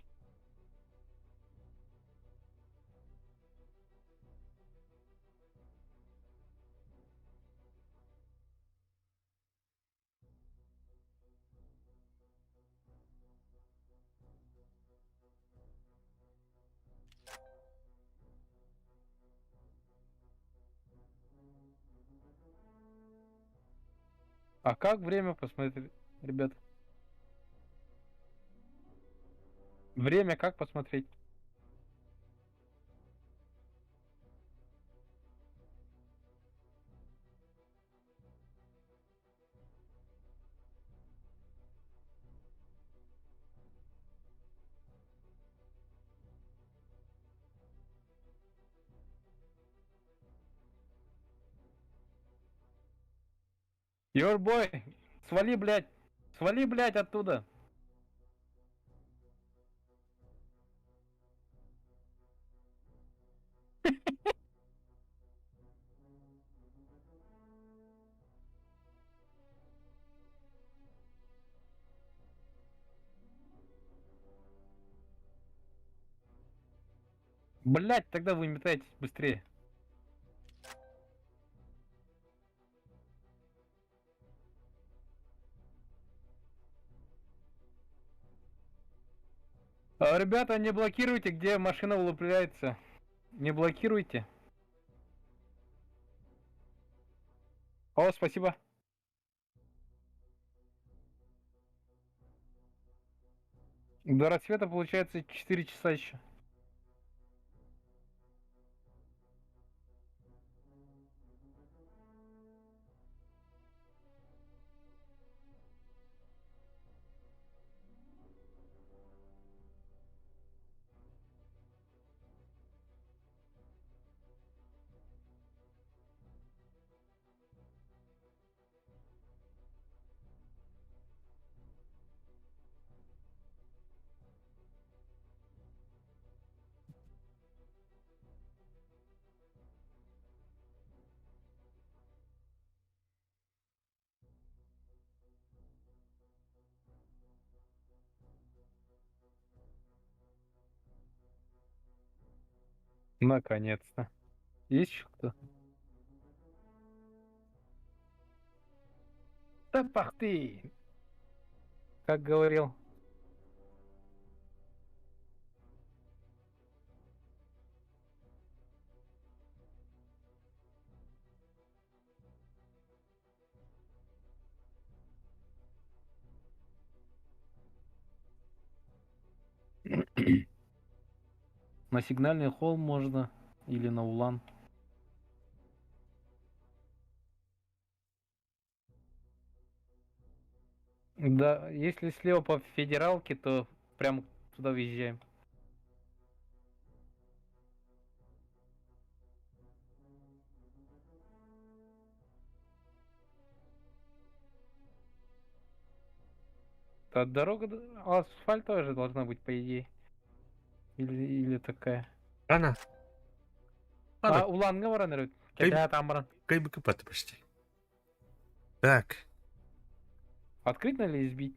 А как время посмотреть, ребят? Время как посмотреть? Your boy, свали, блядь, свали, блядь, оттуда. Блять, тогда вы метаетесь быстрее. А, Ребята, не блокируйте, где машина вылупляется. Не блокируйте. О, спасибо. До рассвета получается 4 часа еще. Наконец-то. Есть еще кто? Да пах ты! Как говорил. На сигнальный холм можно или на Улан. Да, если слева по федералке, то прям туда въезжаем. Та дорога асфальтовая же должна быть, по идее. Или такая. Рано. А, Уланга баран эрэ. Кэтэһэ там баран. Кай БКП почти. Так. Открыть надо или избить?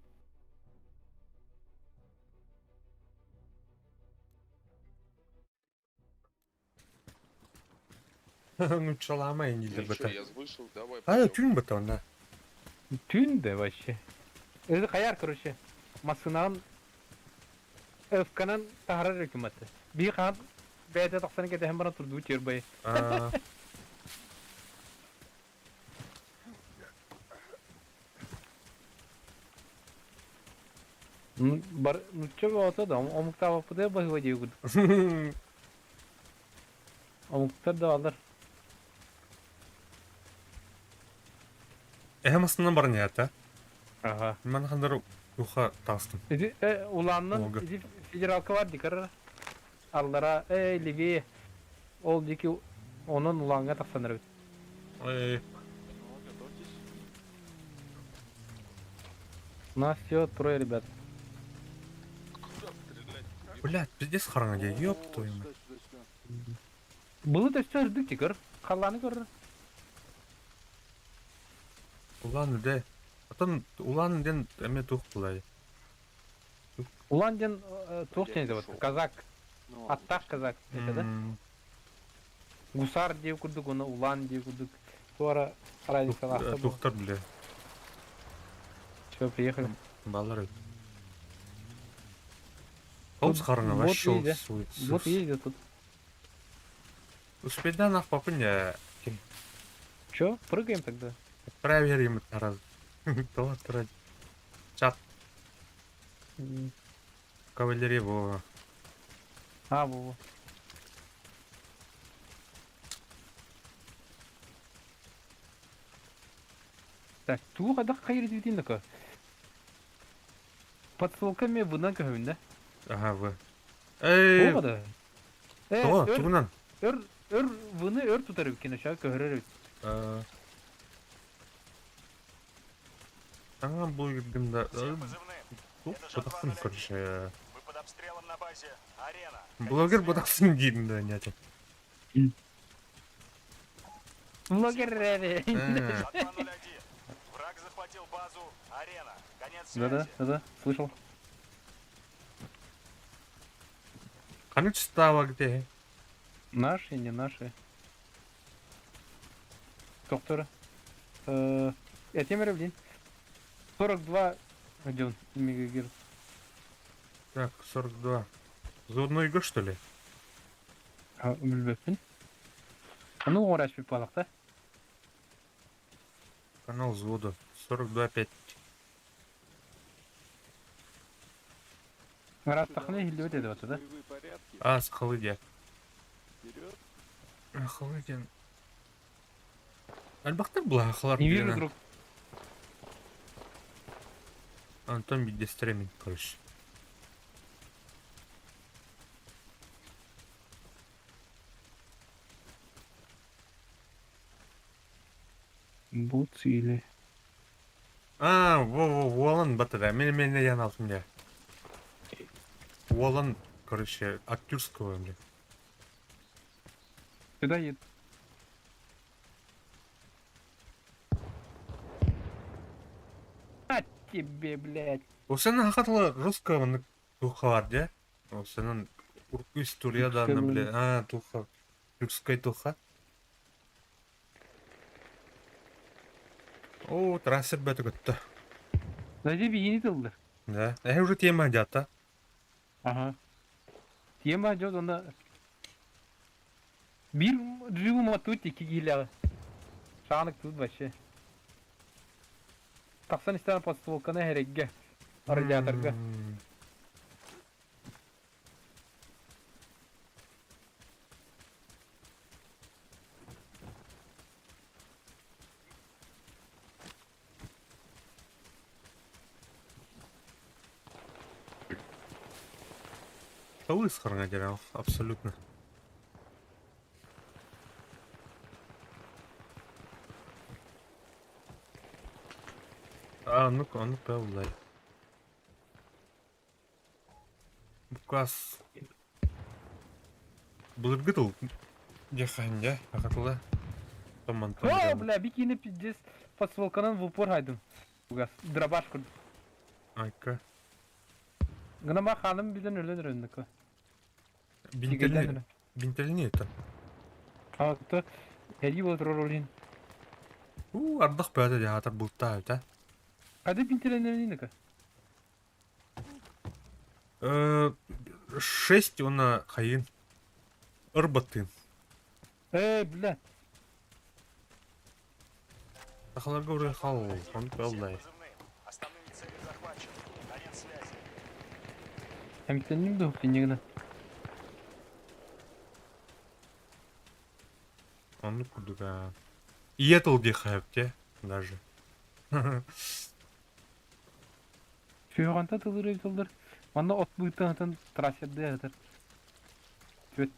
Ну чалама и не Ну для чё, я вышел, давай А, түүн бата, да. Түүн да вообще. Это хаяр, короче. Массынаҕын ФК-нан таһарар өкүмэт. Биир хаан бэйэтэ тахсан кэтэһэн баран турдуу чербай. А. Ну, бар, ну чё ото да, омуктаабаппытыгар баһыыба дии курдук. Омуктар да бааллар. Эһэ массыынан баран иһэтэ. Ага. Мен хандар уха таастым. Иди, улааннан, Ога. иди федералка бар дикар. Аллара, левее. Ол дики онон улаанга тахсан эрэбит. Ой. У нас всего трое ребят. Блядь, пиздец хараҥа дии, ёб твою мать. Былыт өссө үрдүк дикар. Халлааны көрөр. Улан Удэ. Потом Улан диэн эмиэ туох буолай? Улан диэн туох диэн вот казак. Аттаах казак это да? Гусар дии курдук, оны Улан дии курдук. Туора разницалаахта бу. Тухтар бля. Все, приехали. Баллар. Холмс хараҥа Вот вообще ездят. Вот ездят тут. Успейда нах папыня. Ким? Че, прыгаем тогда? Проверим это раз. То Чат. Кавалерия во. А, во. Так, туох да хайыр дивдин такой. Под ссылками вынан көһүн да? Ага, вы. Эй! Туох да? Э, О, өр, тугунан. өр, өр, выны өр тутар эбиккин, өшө көһөрөр эбит. Ага, блогер да. Тух, бодахсын, короче. Вы под обстрелом на базе Арена. Блогер бодахсын деймін да, нятя. Блогер рэви. 201. Враг захватил базу Арена. Конец Да-да, связи. да-да, слышал. Ханнык става где? Наши, не наши. Доктора. Я темер блин. 42 где он? Мегагерц. Так, 42. Зоднойга, что ли? Билбэппин. Ону оҥорооччу буоллахта. Канал взвода. 42,5. Ырааттахына иһиллибэт этэ бата да? А, сахалыы диэ. Сахалыы диэн. Элбэхтэр былаахалар Не вижу друг. Антон биирдэстэрэ мин, короче. Бот или... А, во-во, Уолан батыра. Мен мен ян алтым дьэ. Уолан, короче, от тюркского, блин. Сюда едет. А тебе, блядь. Осенен хатыла русского маннык туха бар дьэ. Осенен урукку история даҕаны бile а туха тюркскай туха. О, трассер бөтө көттө. Зайди бигини тыллар. Да. Эһэ уже тема дьата. Ага. Тема дьон онно биир джибу матут икки киилэҕэ. Шаанык тут вообще. Тахсан истэҕин подстволканы эһэрэггэ, радиаторга. Столы сохранять абсолютно. А, ну-ка, ну-ка, улай. Букас. Былыргы тыл. Дьэ дьэ, ахатыла. Томмантон. О, бля, бикини пиздец подстволканан в упор хайдым. Угас, дробаш курдук. Айка. Гынама ханым билен өлөн өрөннүкө. Бинтелни. Бинтелни это. А, то Эли вот ролин. У, ардах бөтө дьаатар бултаа үтэ. Кады бинтеленериника? Шесть уонна хайын. Ырбаттыын. Э, бля. Сахаларга урай хал, он пеллай. Основные цели захвачены. Конец связи. Эмтенним да хупиннигына. Оннук курдук аа. Ийэ тыл диэххэ сөп даже. Сүһүҕэнтэ тылыр тыллар. Манна от быытыһытын трассердыы ыһытар. Түөт.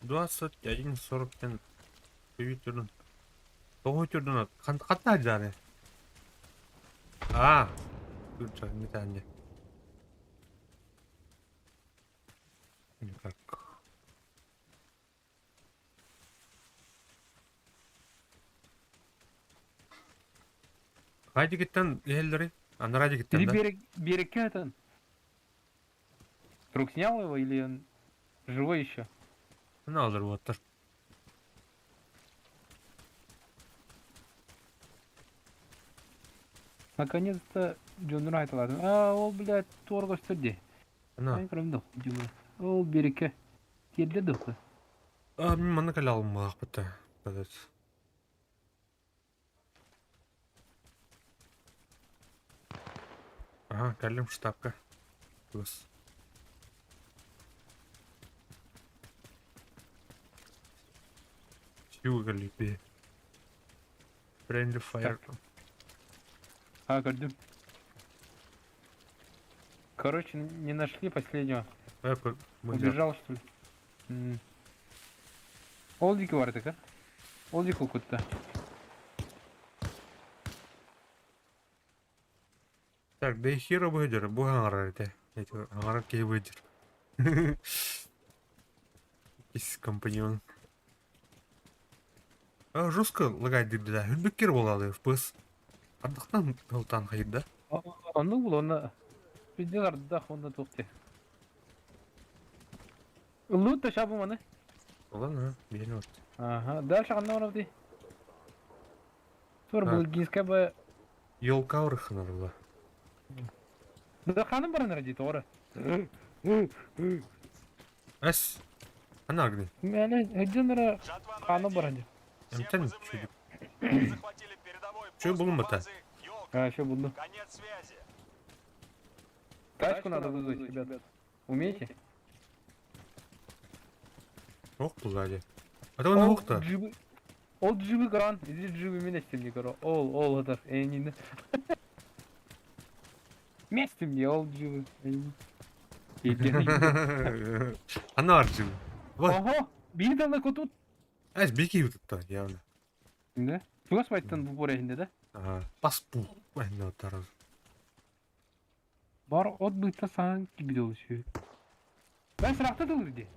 21.40 тен түрдүн. Тоҕо түрдүн хатта дьааны? Аа, не таанне. Никак. Хайдигиттен иһэллэри? Анараа дигиттен Или да? берег, берегке это. Друг снял его или он живой еще? Аны алар уоттар. Наконец-то Джон Райт ладно. А, ол, блядь, торго стерди. Ана. Ай, кроме дох, Ол берекке. Тиэрдэ доху. А, мин манна кэлэ алмаахпыта. Ага, кэллим штабка. Плюс. Сюга липи. Friendly fire. А, көрдүм. Короче, не нашли последнего. Убежал, что ли? Ол дики бар а? Ол дики кутта. Так, да и хера выйдер, бу аңарар ите. Эти аңарар кей выйдер. Ис компаньон. А, жестко лагать да. Хүлбеккер болады FPS. Ардақтан ылтан хайда. Онну бул онна. Пиздец ардах онна тухте. Лут та шабу маны. Ладно, берем вот. Ага, дальше ханна барабды. Тур булгинская бы Елка урыхынарла. Да ханым баран эрэ дии тоҕо эрэ. Эс. Ханна аргыный? Мээнэ сылдьан эрэ ханым баран дии. Эмтэн чүдүк. Чү булун бата. А, еще буду. Тачку надо вызвать, ребят. Умеете? Ох булла дии. А то он Ол охта. джибы... Ол джибы гран, иди джибы меня с ним горо. Ол, ол, это, энин. Месте мне, ол джибы. Ханна арджым. Вот. Ого, бир далеко тут. Эс бики утутта явно. Да? Чугас байттан бу борехинде да? Ага. Паспу. Энне тараз. Бар от быта саң кибидол үшү. Ben сырақта дылыр ди.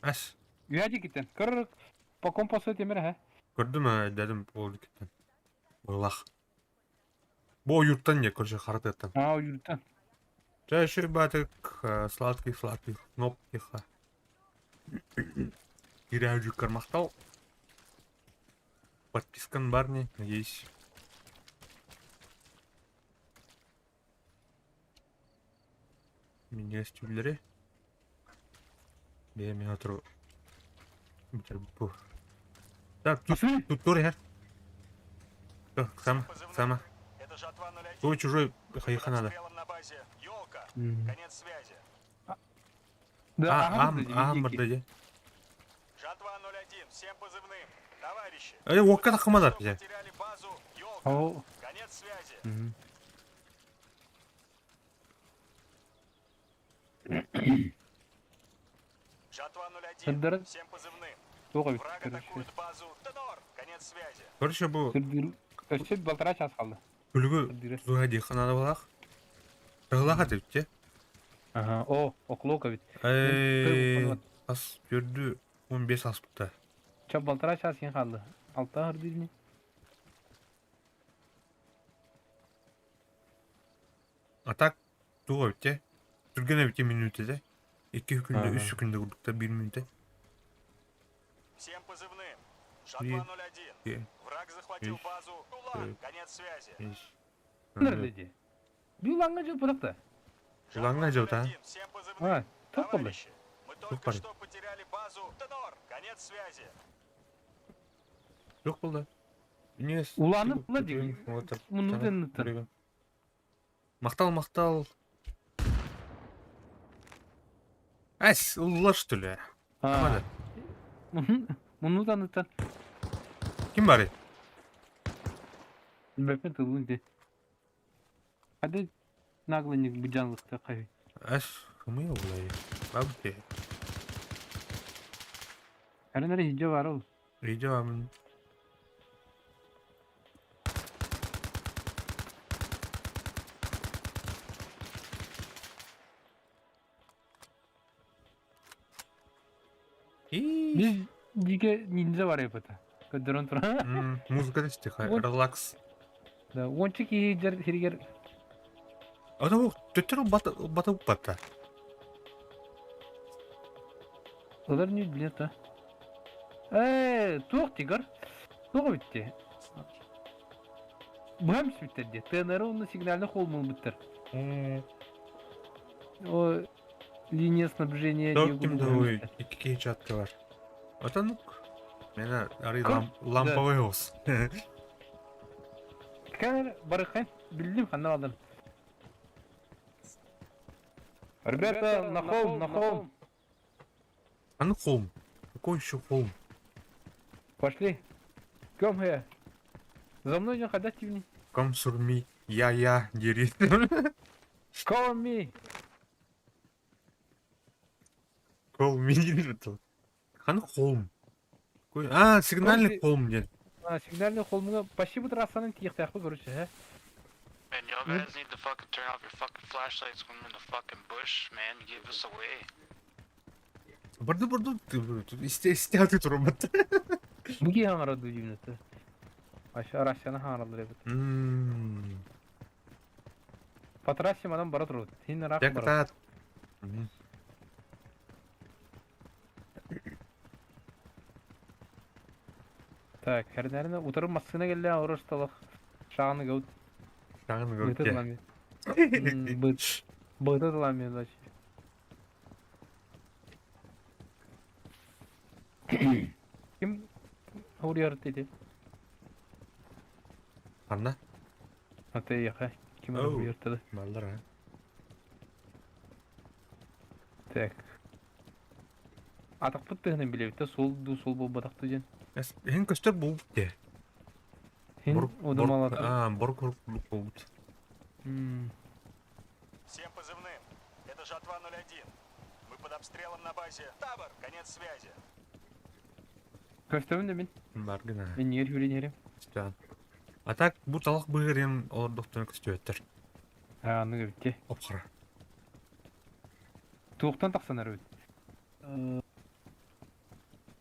Эс. Үйәде киттен. Кыр по компасу темір ха. Көрдүм ә, дедим ол киттен. Булах. Бу юрттан не көрчө харатыттан. А, юрттан. Чаще батык сладких сладких кнопкиха. Кирәү кармахтал. Подпискан барни, надеюсь. Меня стюллери. Бе мен отыру. Бу. Так, тут тут тур я. Сама, сама. Твой чужой хайха надо. Конец связи. Да, а, а, мырда Жатва 01, всем позывным. Товарищи. Эй, окка тахмада бе. Потеряли базу Ёлка. Конец связи. Жатва 01, всем позывным. Враг атакует базу Тенор. Конец связи. Короче, бу. Өссө балтара час қалды. Күлгү туга дихана балах. Тыгылаха депте. Ага, о, оклока ведь. Эй, ас көрдү 15 аспытта. Чап балтара час сен қалды. Алта хырдырни. А так туга битте. Түргене битте минутеде. 2 күндө, 3 күндө курдукта 1 минутте. Всем позывным. Жатва 01. Враг захватил базу Улан. Конец связи. Нерледи. Биланга жыл бұдақта. Уланга жыл та. А, топ болды. Мы только что потеряли базу Тенор. Конец связи. Жоқ болды. Не Уланып була деген. Муну деннитер. Мактал, мактал. Әс, улар что ли? А. Муну таныттан. Ким бар? Бәпен тылын де. Hadi наглыник буджанлыкта кай. Әс, кымы улай? Бабте. Әрнәре видео бар ул. Видео амын. Биз диге ниндзя бар епата. Көдөрөн тура. Музыка тихая, релакс. Да, ончик жер хиргер. Ата бу төттөр бата бата бата. Олар не билет а. Э, туох тигр. Туох битти. Бам сүттер де. ТНР оны сигнальный холмул биттер. О линия снабжения Док ким да икки чатка бар. Ата нук. Мена ари ламповый ос. Кәр барыхын билдим ханна алдан. Ребята, на холм, на холм. А ну холм. Какой еще холм? Пошли. Кем я? За мной не ходить не. Ком сурми. Я-я, дери. Call me. Call me дери. Хан холм. Какой? А, сигнальный холм дед. А, сигнальный холм. Почти бы трассаның тиектәк короче, ә? Man, y'all guys need to fucking turn off your fucking flashlights when we're in the fucking bush, man. You give us away. Барды барды исте исте аты турмат. Буги хаңарады дүйнөтө. Аша Россияны хаңаралар эбит. По трассе мадам бара турат. Хин рак бара. Так, хәрнәрне утырып машина келде, орышталык. Шаганы гәүт. Шаганы гәүт. Быта тылам значит. Ким уруйар dedi? Ханна? Ата яха. Ким уруйар Баллар а. Так. Атахпыт тыһынан билэбит сол ду сол буолбатах диэн. Иһин көстөр буолбут дии. Хин удумалата. Аа, бор курдук буолбут. Всем позывным. Это Жатва 01. Мы под обстрелом на базе. Табор, конец связи. Көстөбүн да мин. Баргына. Мен нер хүрен Көстөөн. А так бу талах быһырын олордохтон көстүөттөр. Аа, аны битте. Опхара. Туохтан тахсан эрэ эбит.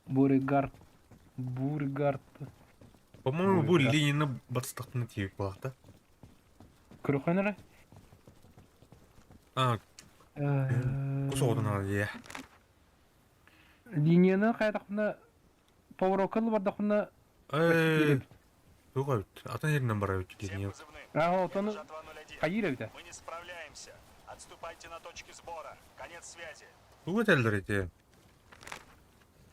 Буригард. Бургард. По-моему, бу линияны батыстахтына тиийик буолахта. Көрөхөн эрэ. Аа, кус оҕотун аҕа Линияны хайдахпына поворотка бардахпына Э, туох эбит? Атын сиринэн барар эбит линия. Аа, отону хайыр эбит. Мы не справляемся. Отступайте на точки сбора. Конец связи. Тугу этэллэр ити?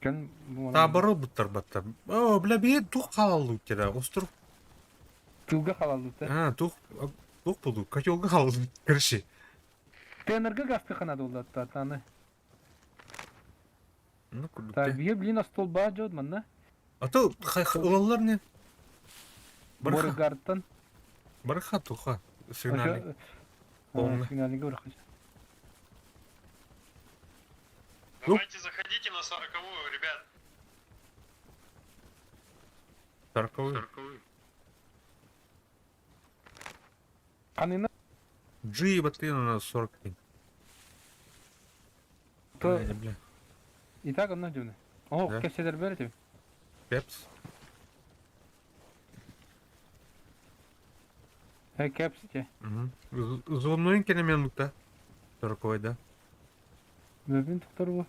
Көн Табары буттар баттар. О, бля, бие тух халаллы кера. Остур. Тылга халаллы А, тух тух буду. Котелга халаллы. Короче. ТНРГ газты ханады ол таны. Ну, курдук. Так, бие блин столба жод манна. А то ылаллар не? Боргардтан. Барха туха. Сигнали. Полный. Сигналига барха. Давайте заходите на сороковую, ребят. Сороковой. Анына. G батлин у нас 45. То... Бля. И так онно дюны. О, Да. кепседер берете. Кепс. Э, кепсите. Угу. Золомной керемен да. Сороковой, да. Мөбин тоқтар bu.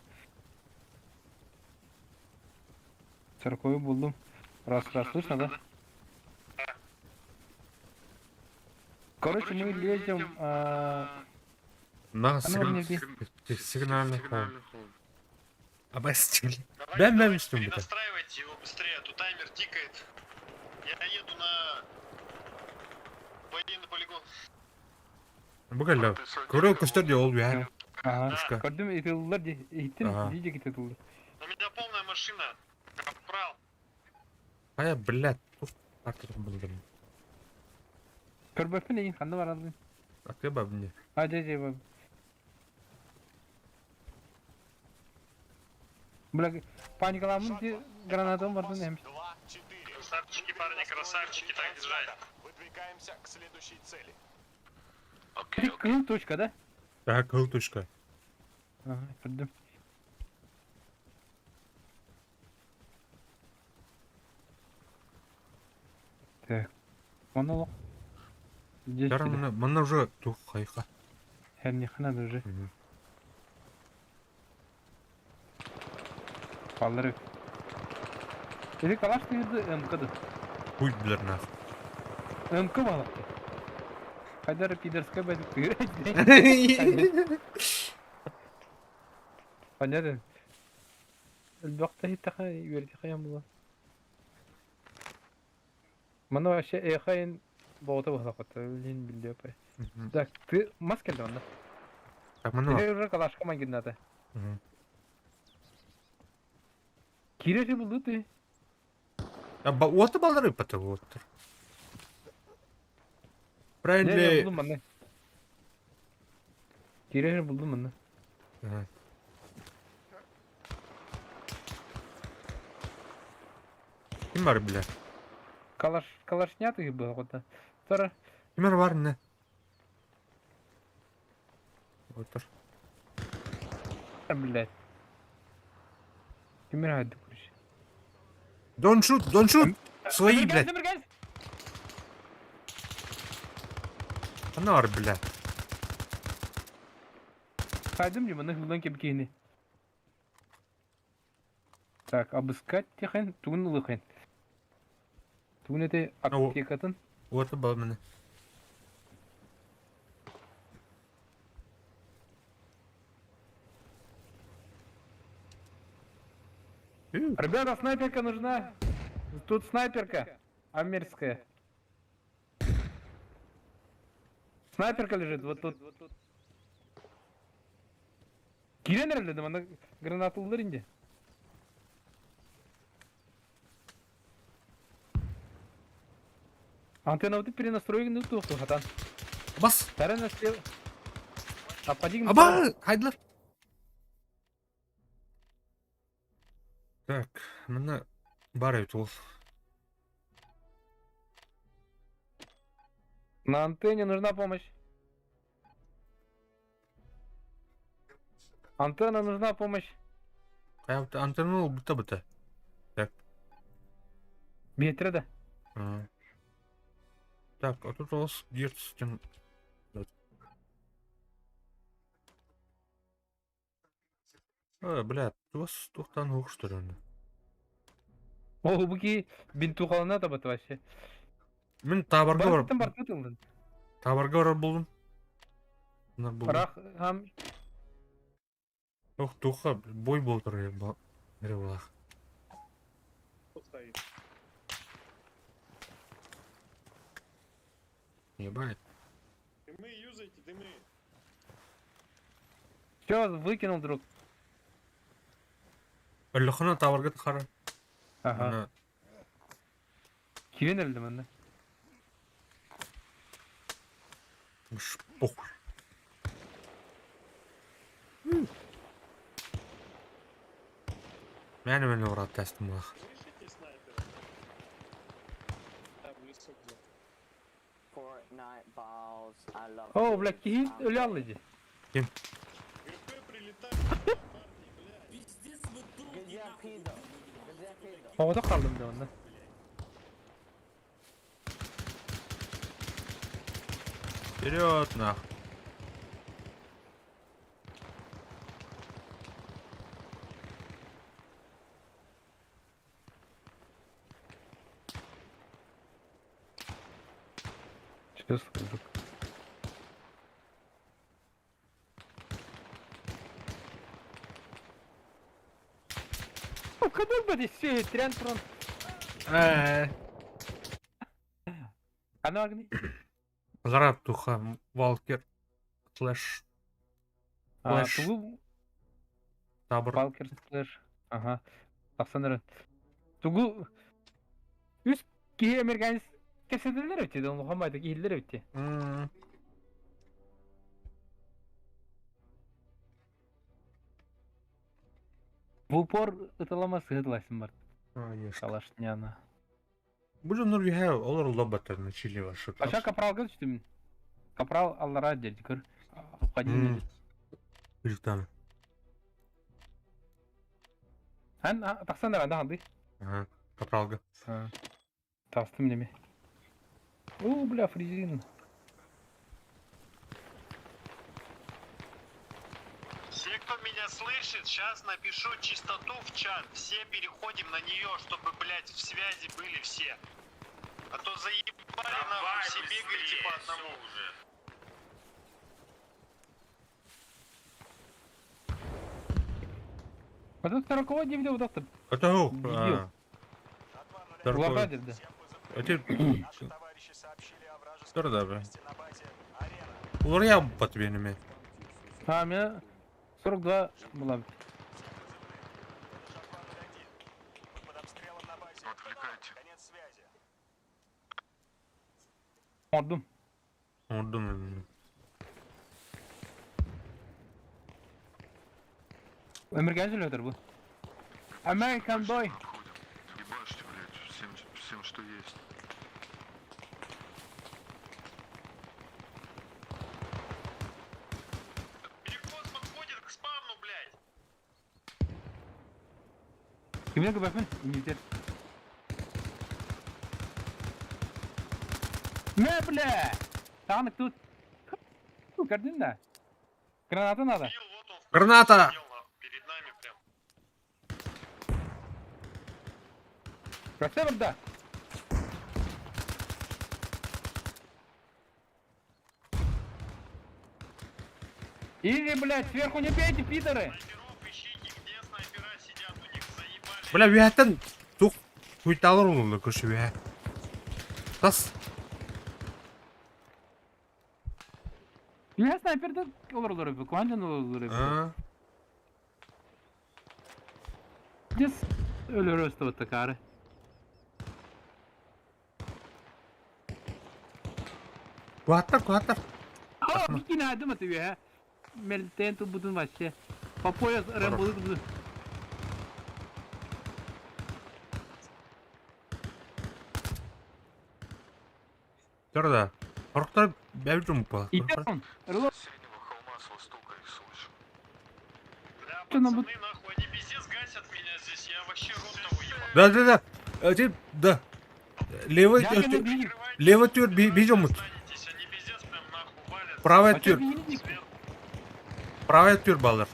Сороковой булдум. Раз, раз, слышно, да? Короче, мы лезем... А... На Оно мне сигнальный холм. Обостили. Бэм бэм үстүм бит. Перенастраивайте его быстрее, а то таймер тикает. Я еду на военный полигон. Бугалла. Көрө көстөр де ол бя. Ага. Пушка. Көрдүм, итыллар ди. Иттин, Ага. дии итыллар. У меня полная машина. Капрал. Ая, блядь. Тух артыр булдым. Көрбөппүн эйин ханна баралын. Атка бабне. А, жа, жа, баб. Бля, паникаламын ди гранатам бардын эм. Красавчики, парни, красавчики, так держать. Выдвигаемся к следующей цели. Три кыл точка, да? Так, кыл точка. Ага, көрдүм. Так. Оны Здесь Яр мына мына уже тух хайха. Херни надо уже. Баллары. Эти калаш тыгырды МК-ды. Хуй билер нах. МК балықты. Хайдар пидорская байдык тыгыр. Понятно. Элбакта хиттаха үертиха була. Мана вообще эхайн боғыта бахлақата, блин, билде апай. Так, ты маска келді онда. Так, мана. Теперь уже калашка магинната. Киреше булды ты. А ба оты балдары пата оттыр. Friendly. Булдум мана. Киреше булдум мана. Ага. Ким бар бля? Калаш, калашнятый был вот. Тора. Кимер бар не? Отыр. Блять. Кимер хайды короче. Don't shoot, don't shoot. Свои, блядь. Ана бар, бля. Хайдым же, маны хылдан кеп кейini. Так, обыскать тихен, тугун лыхен. Тугун это аптекатын. Оты бар мене. Ребята, снайперка нужна. Тут снайперка. Амерская. Снайперка лежит вот тут. Киирэн эрэллэр да манна гранаталылар инде. Антеннабыты перенастройгын туох хатан. Бас! Таран успел. А Аба! Хайдылар! Так, манна бар эбит ол. На антенне нужна помощь. Антенна нужна помощь. Хайа антенна ылбыта быта. Так. Биэтирэ да. Так, а тут у вас герц тем... Э, блядь, у вас тухтан ух, что ли? Ол бу ки бинтухалана табат вообще. Мин табарга бар. Барыттан барты тылдын. Табарга барар булдум. Рах хам Ох, туха бой болтыр эре булах. Ебать. Дымы юзайте, дымы. Все, выкинул друг. Өлөхүнө табарга тахара. Ага. Кирен элдим анда. Похуй. Мэне мэне урат тестим булах. О, бля, киһи өлө алды ди. Ким? Оҕото қалдым да онда. Вперед, нах. Сейчас скажу. Ну, кадыр бы здесь все, трян трон. Ана огни. Зараб туха Валкер слэш. А, тугу Табор. Валкер слэш. Ага. Тахсан Тугу үс киһи американец кэпсэтэллэр эбит дии, улахан баайда киһиллэр эбит дии. В упор ыталама сыһытлайсың бар. Шалашняна. Бу дьоннор үһэ олор улабаттар чили вашы. Аша капралга түстүм. Капрал аллара деді көр. Уходи. Билтан. Ан тахсан да анда Ага, капралга. Тастым неме. О, бля, фризин. Все, кто меня слышит, сейчас напишу чистоту в чат. Все переходим на нее, чтобы, блядь, в связи были все. А то заебали нахуй, все бегаете по одному. Это сороковой дивидел вот это. Это ух. Дебил. Лапа деді. Это... Тур да бе. Улар бат бенеме. А, у меня 42 была. Ордум. Ордум. Американец өлөтөр бу. American boy. Ебашьте, блядь, всем, всем, что есть. Кимге көбөпүн? Индитер. Мэ, бля! Танк тут. Көрдүн да? Граната надо. Граната! Красавер, да. Или, блядь, сверху не пейте, пидоры! Бля, үөһэттэн тух хуйтаалар ололлор көрсө үөһэ. Тас. Үөһэ снайперда олороллор эбит, куһаан дьон олороллор эбит. Аа. Дьэс өлөрө өстөбөттө каары. Куһаттар, куһаттар. О, бикини айдым аты үөһэ. Мэлтээн турбутун вообще. По пояс Рэмболы турбутун. Тұр да. Қорықтар бәбі жұмып болады. Идем. Рыло. Среднего холма с востока их слышу. Бля, Что нам пацаны, нахуй, они пиздец гасят меня здесь, я вообще рот того ебал. Да, да, да. Э, Да. Левый Я не бил. левый түр би жомут. Они пиздец прям нахуй валят. Правый А чё түр. били? Правый түр балдар.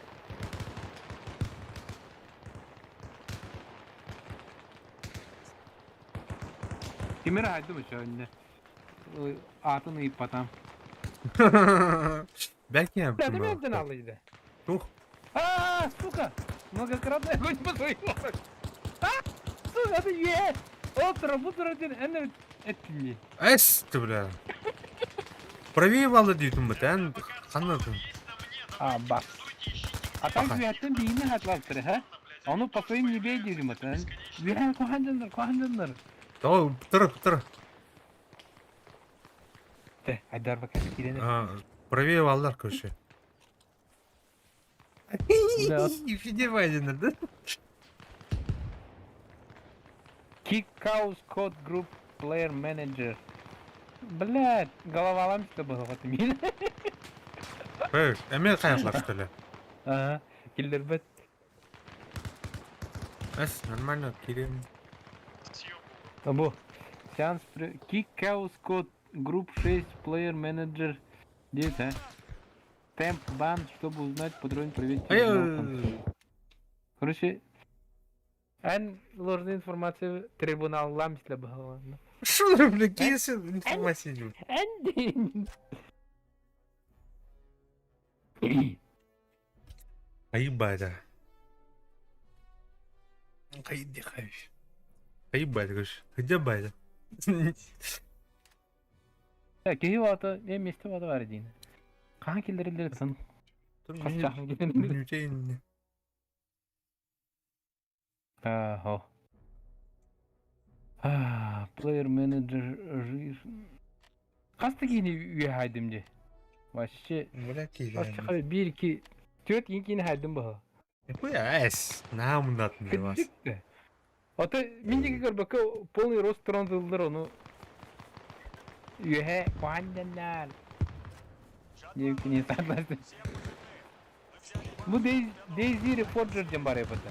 Кимер айдым еще önüne. Атын ыйып потом. Бәлки я Да, ты меня алды. Тух. А, сука! Многократный огонь по своим А, сука, это е! Отро, бутро, один, эн, этни. Эс, ты бля. Правее балды дейтін бит, ән қанатын. А, бак. А там Ага. güvertin beyni hatlattır, ha? Onu по своим не бей dedim atan. Güven kuhandınlar, kuhandınlar. Давай, тұр, тұр. Те, айдар бак, кирене. Правее балдар, короче. Да. Фиде байденер, да? Kick Chaos Code Group Player Manager. Блядь, голова ломится было вот мин. Эй, әме қаяқлар, что ли? Ага, киллербет. Эс, нормально, кирем. Або. Сеанс при... Kick Chaos Code Group 6 Player Manager 9, а? Темп бан, чтобы узнать подробнее проверить. Ай, журнал консоли. Короче, эн ложная информация трибунал ламсля была. Что ты, бля, кейсы информация идет? Эн. Айбада. Хайди хайш. Айбада, короче. Где байда? Киһи вата, не месте вата бар дин. Хаан киллерилер сын. Хас чахан Ахо. А, плеер менеджер жив. Хаста кини үйе хайдым де. Вообще. Бля, Вообще хабы 1 2 4 кини хайдым бу. Хуя, эс. Нам дат не вас. Ата миндиги көрбөккө полный рост тронзылдыр ону. Үйе куанданар. Не не согласен. Бу Дейзи Reforger ден бар епата.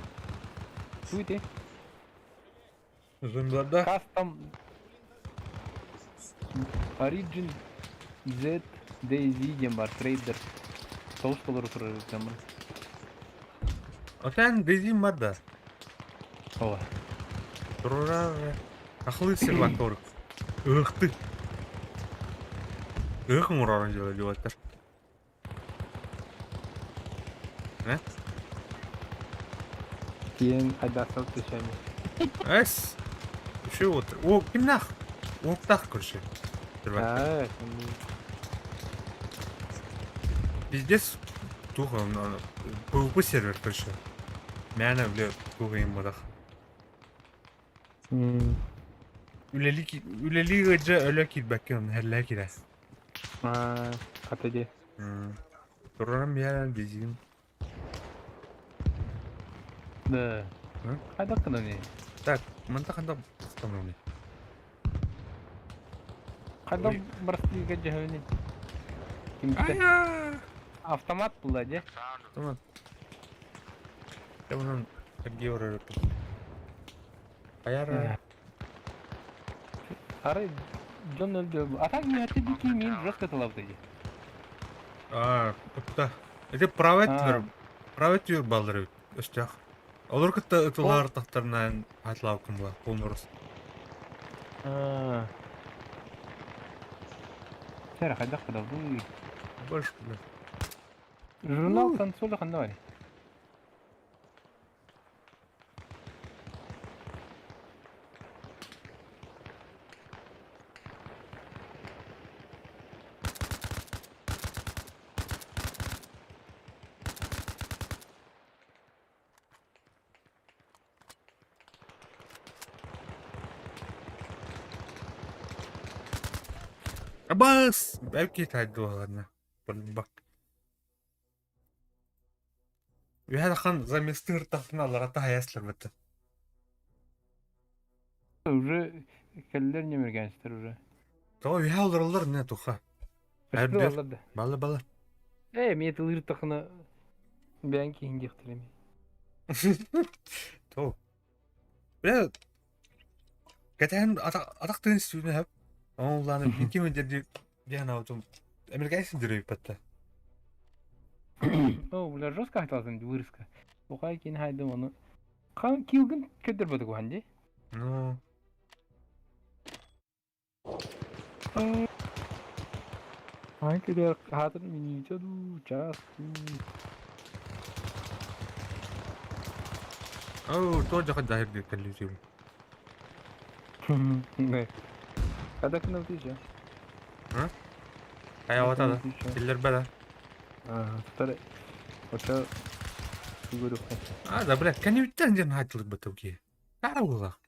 Туйте. Зомбиларда. Custom Origin Z DayZ диэн бар трейдер. Соус толору турар эбит бар. Отан дезим бар да. Ова. Турурар. Ахлы серватор. Ых ты. Ых мураран делали делаттар. Э? Киэн айдасал түшәми. Эс. Еще вот. О, кимнах? Октах, короче. А, Пиздец. Туха, PvP сервер, короче. Мяна, бля, туха им модах. Үлели гыджа өлө кирбәккен, хәллә кирә. А, хатаде. Турарам я дизим. Да. Хайда кынаны. Так, манта ханда становле. Хайда барстыга жахыны. Кимте? Автомат була де. Автомат. Я вон Георгий. Аяра. Ары Джон өлдө. А так не хаты бики мен жестко талапты. А, куда? Это правый түр. Правый түр балдыры өстях. Олар кытта ытылар тахтарынан хатлаукын була, полный рост. А. Сера хайда када бу. Больше, бля. Журнал консоли ханда бар. Абас! Бэлки тайдуаларна. Бак. Үһэ заместыр тахтына алларата хайаслар бытты. Уже кэллэр немерганецтер уже. То үһэ олороллор не туха. Балла Балла балла. Э, мен тылыр тахына бән киһин диэхтэрэ То. Бля, кэтэһэн атах тыын сүүнэ хөп. Оҥуллааны ким дерди диэн аутум. Американец деревиппатта. О, бля, жестко хотелось вырезка. Ухай кин хайдым оны. Хан килгин көддөр бодук ди. Ну. Ай кэлэр хаатын миниитэ дуу, чаас дуу. Оо, тоже хаддаһыр диир кэллиитим. Не. Когда к нам ты А? Хайаҕата да, биллэрбэ да. А, второй. Оча А, да, бля, кэннибиттэн диэн хааччылык киһи. Таара буолаах.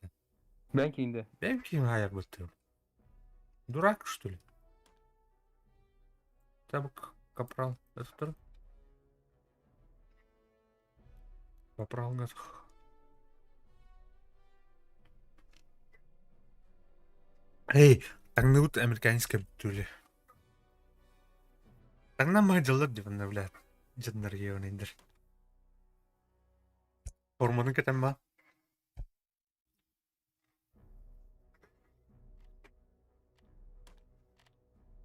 Бэн киинде. Бэм киин хаайарбыттым. Дурак, что ли? Табык капрал. Это Капрал Эй, таҥныбыт американскай бүттүүлэ. Таҥнан дьыллар диванна, блядь. Дьоннор иэвэнэйдэр. Форманы кэтэн ба.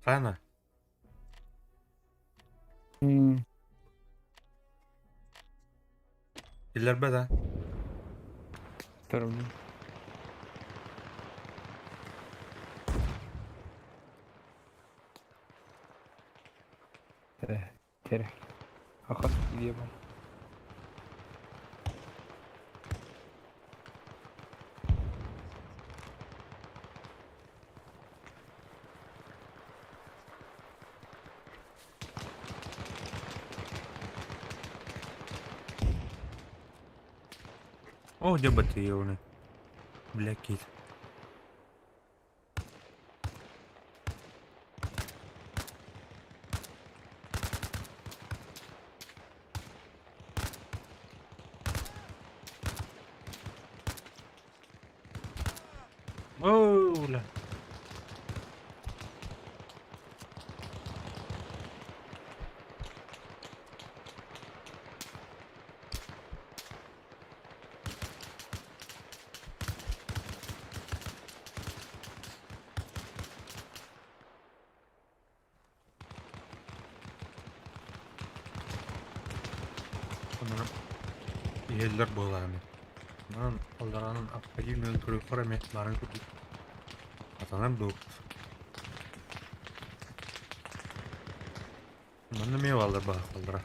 Хана? Биллэрбэ да? Второй. Терэ. Ахас диэбин. Оо, дьэ батыйыаны. Бля, кит. Оо, бля. Онон иһэллэр буолааны. Онон аллараанан аппагиынан көрүөххэ эмэ баарын курдук. Атанар дуо? Манна эмиэ бааллар баһахталлара.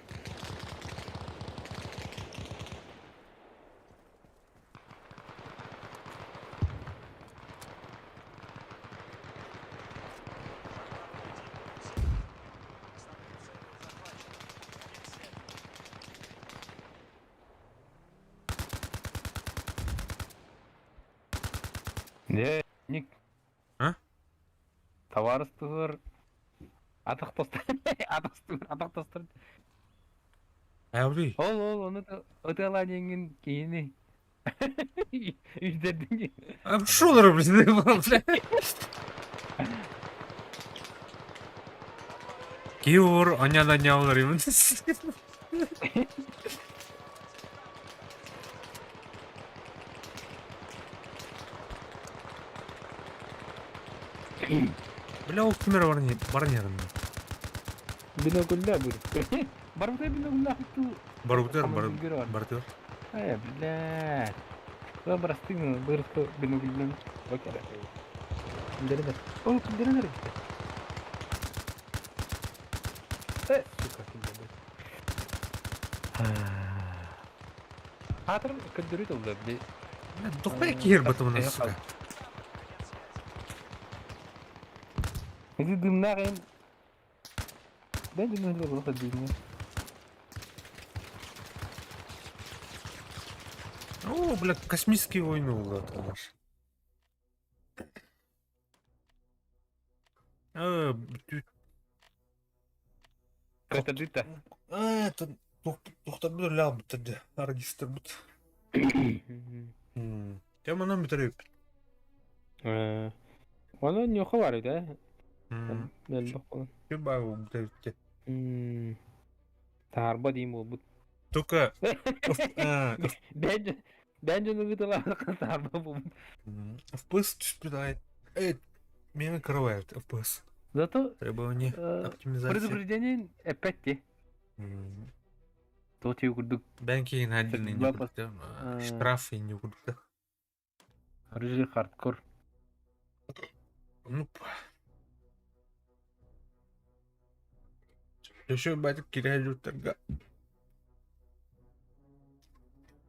Дьэ, Ник. А? Табаарыстыгар атах тостор атах атах тостор. Әури. Ол ол ону ытыалаа диэҥҥин киһини үздэрдиҥ. Шо блин, Киур, аняна нялар Бля, ол ким эрэ баран баран иһэрин. Бинокльда быр. Барбыта бинокльда ту. Барбытыр, барбытыр. Э, блядь. Куда простыгну, бырысты бинокльдан. Окей. Деренер. О, деренер. Э, сука, ким Аатыр көрдөрүү тылда би. Тохпай киһир батымына, сука. Ити дымнаах эн Бен дымнаах олох дииҥҥэ. О, бля, космические войны улааталар. Ээ, бүтүү. Көтөрдүт да. Ээ, туохтарбыт өлөөх дьэ, аргистарбыт. Дьэ, манан бүтэр эбиппит. Ээ, Онон ньуха бар эбит ээ. Элбэх буолан. Ким баар буолбут эбит дьэ. Таарба диин буолбут. Только Бэйэн бэйэн дьону ыыталаах таарба буолбут. FPS түспүт аай. Э, меня накрывает FPS. Зато Требование оптимизации. предупреждение эппетти. Тот курдук. Бэн киин отдельный не курдук. Штраф и не курдук. Рыжий хардкор. Ну, еще батик кирәлүттәргә.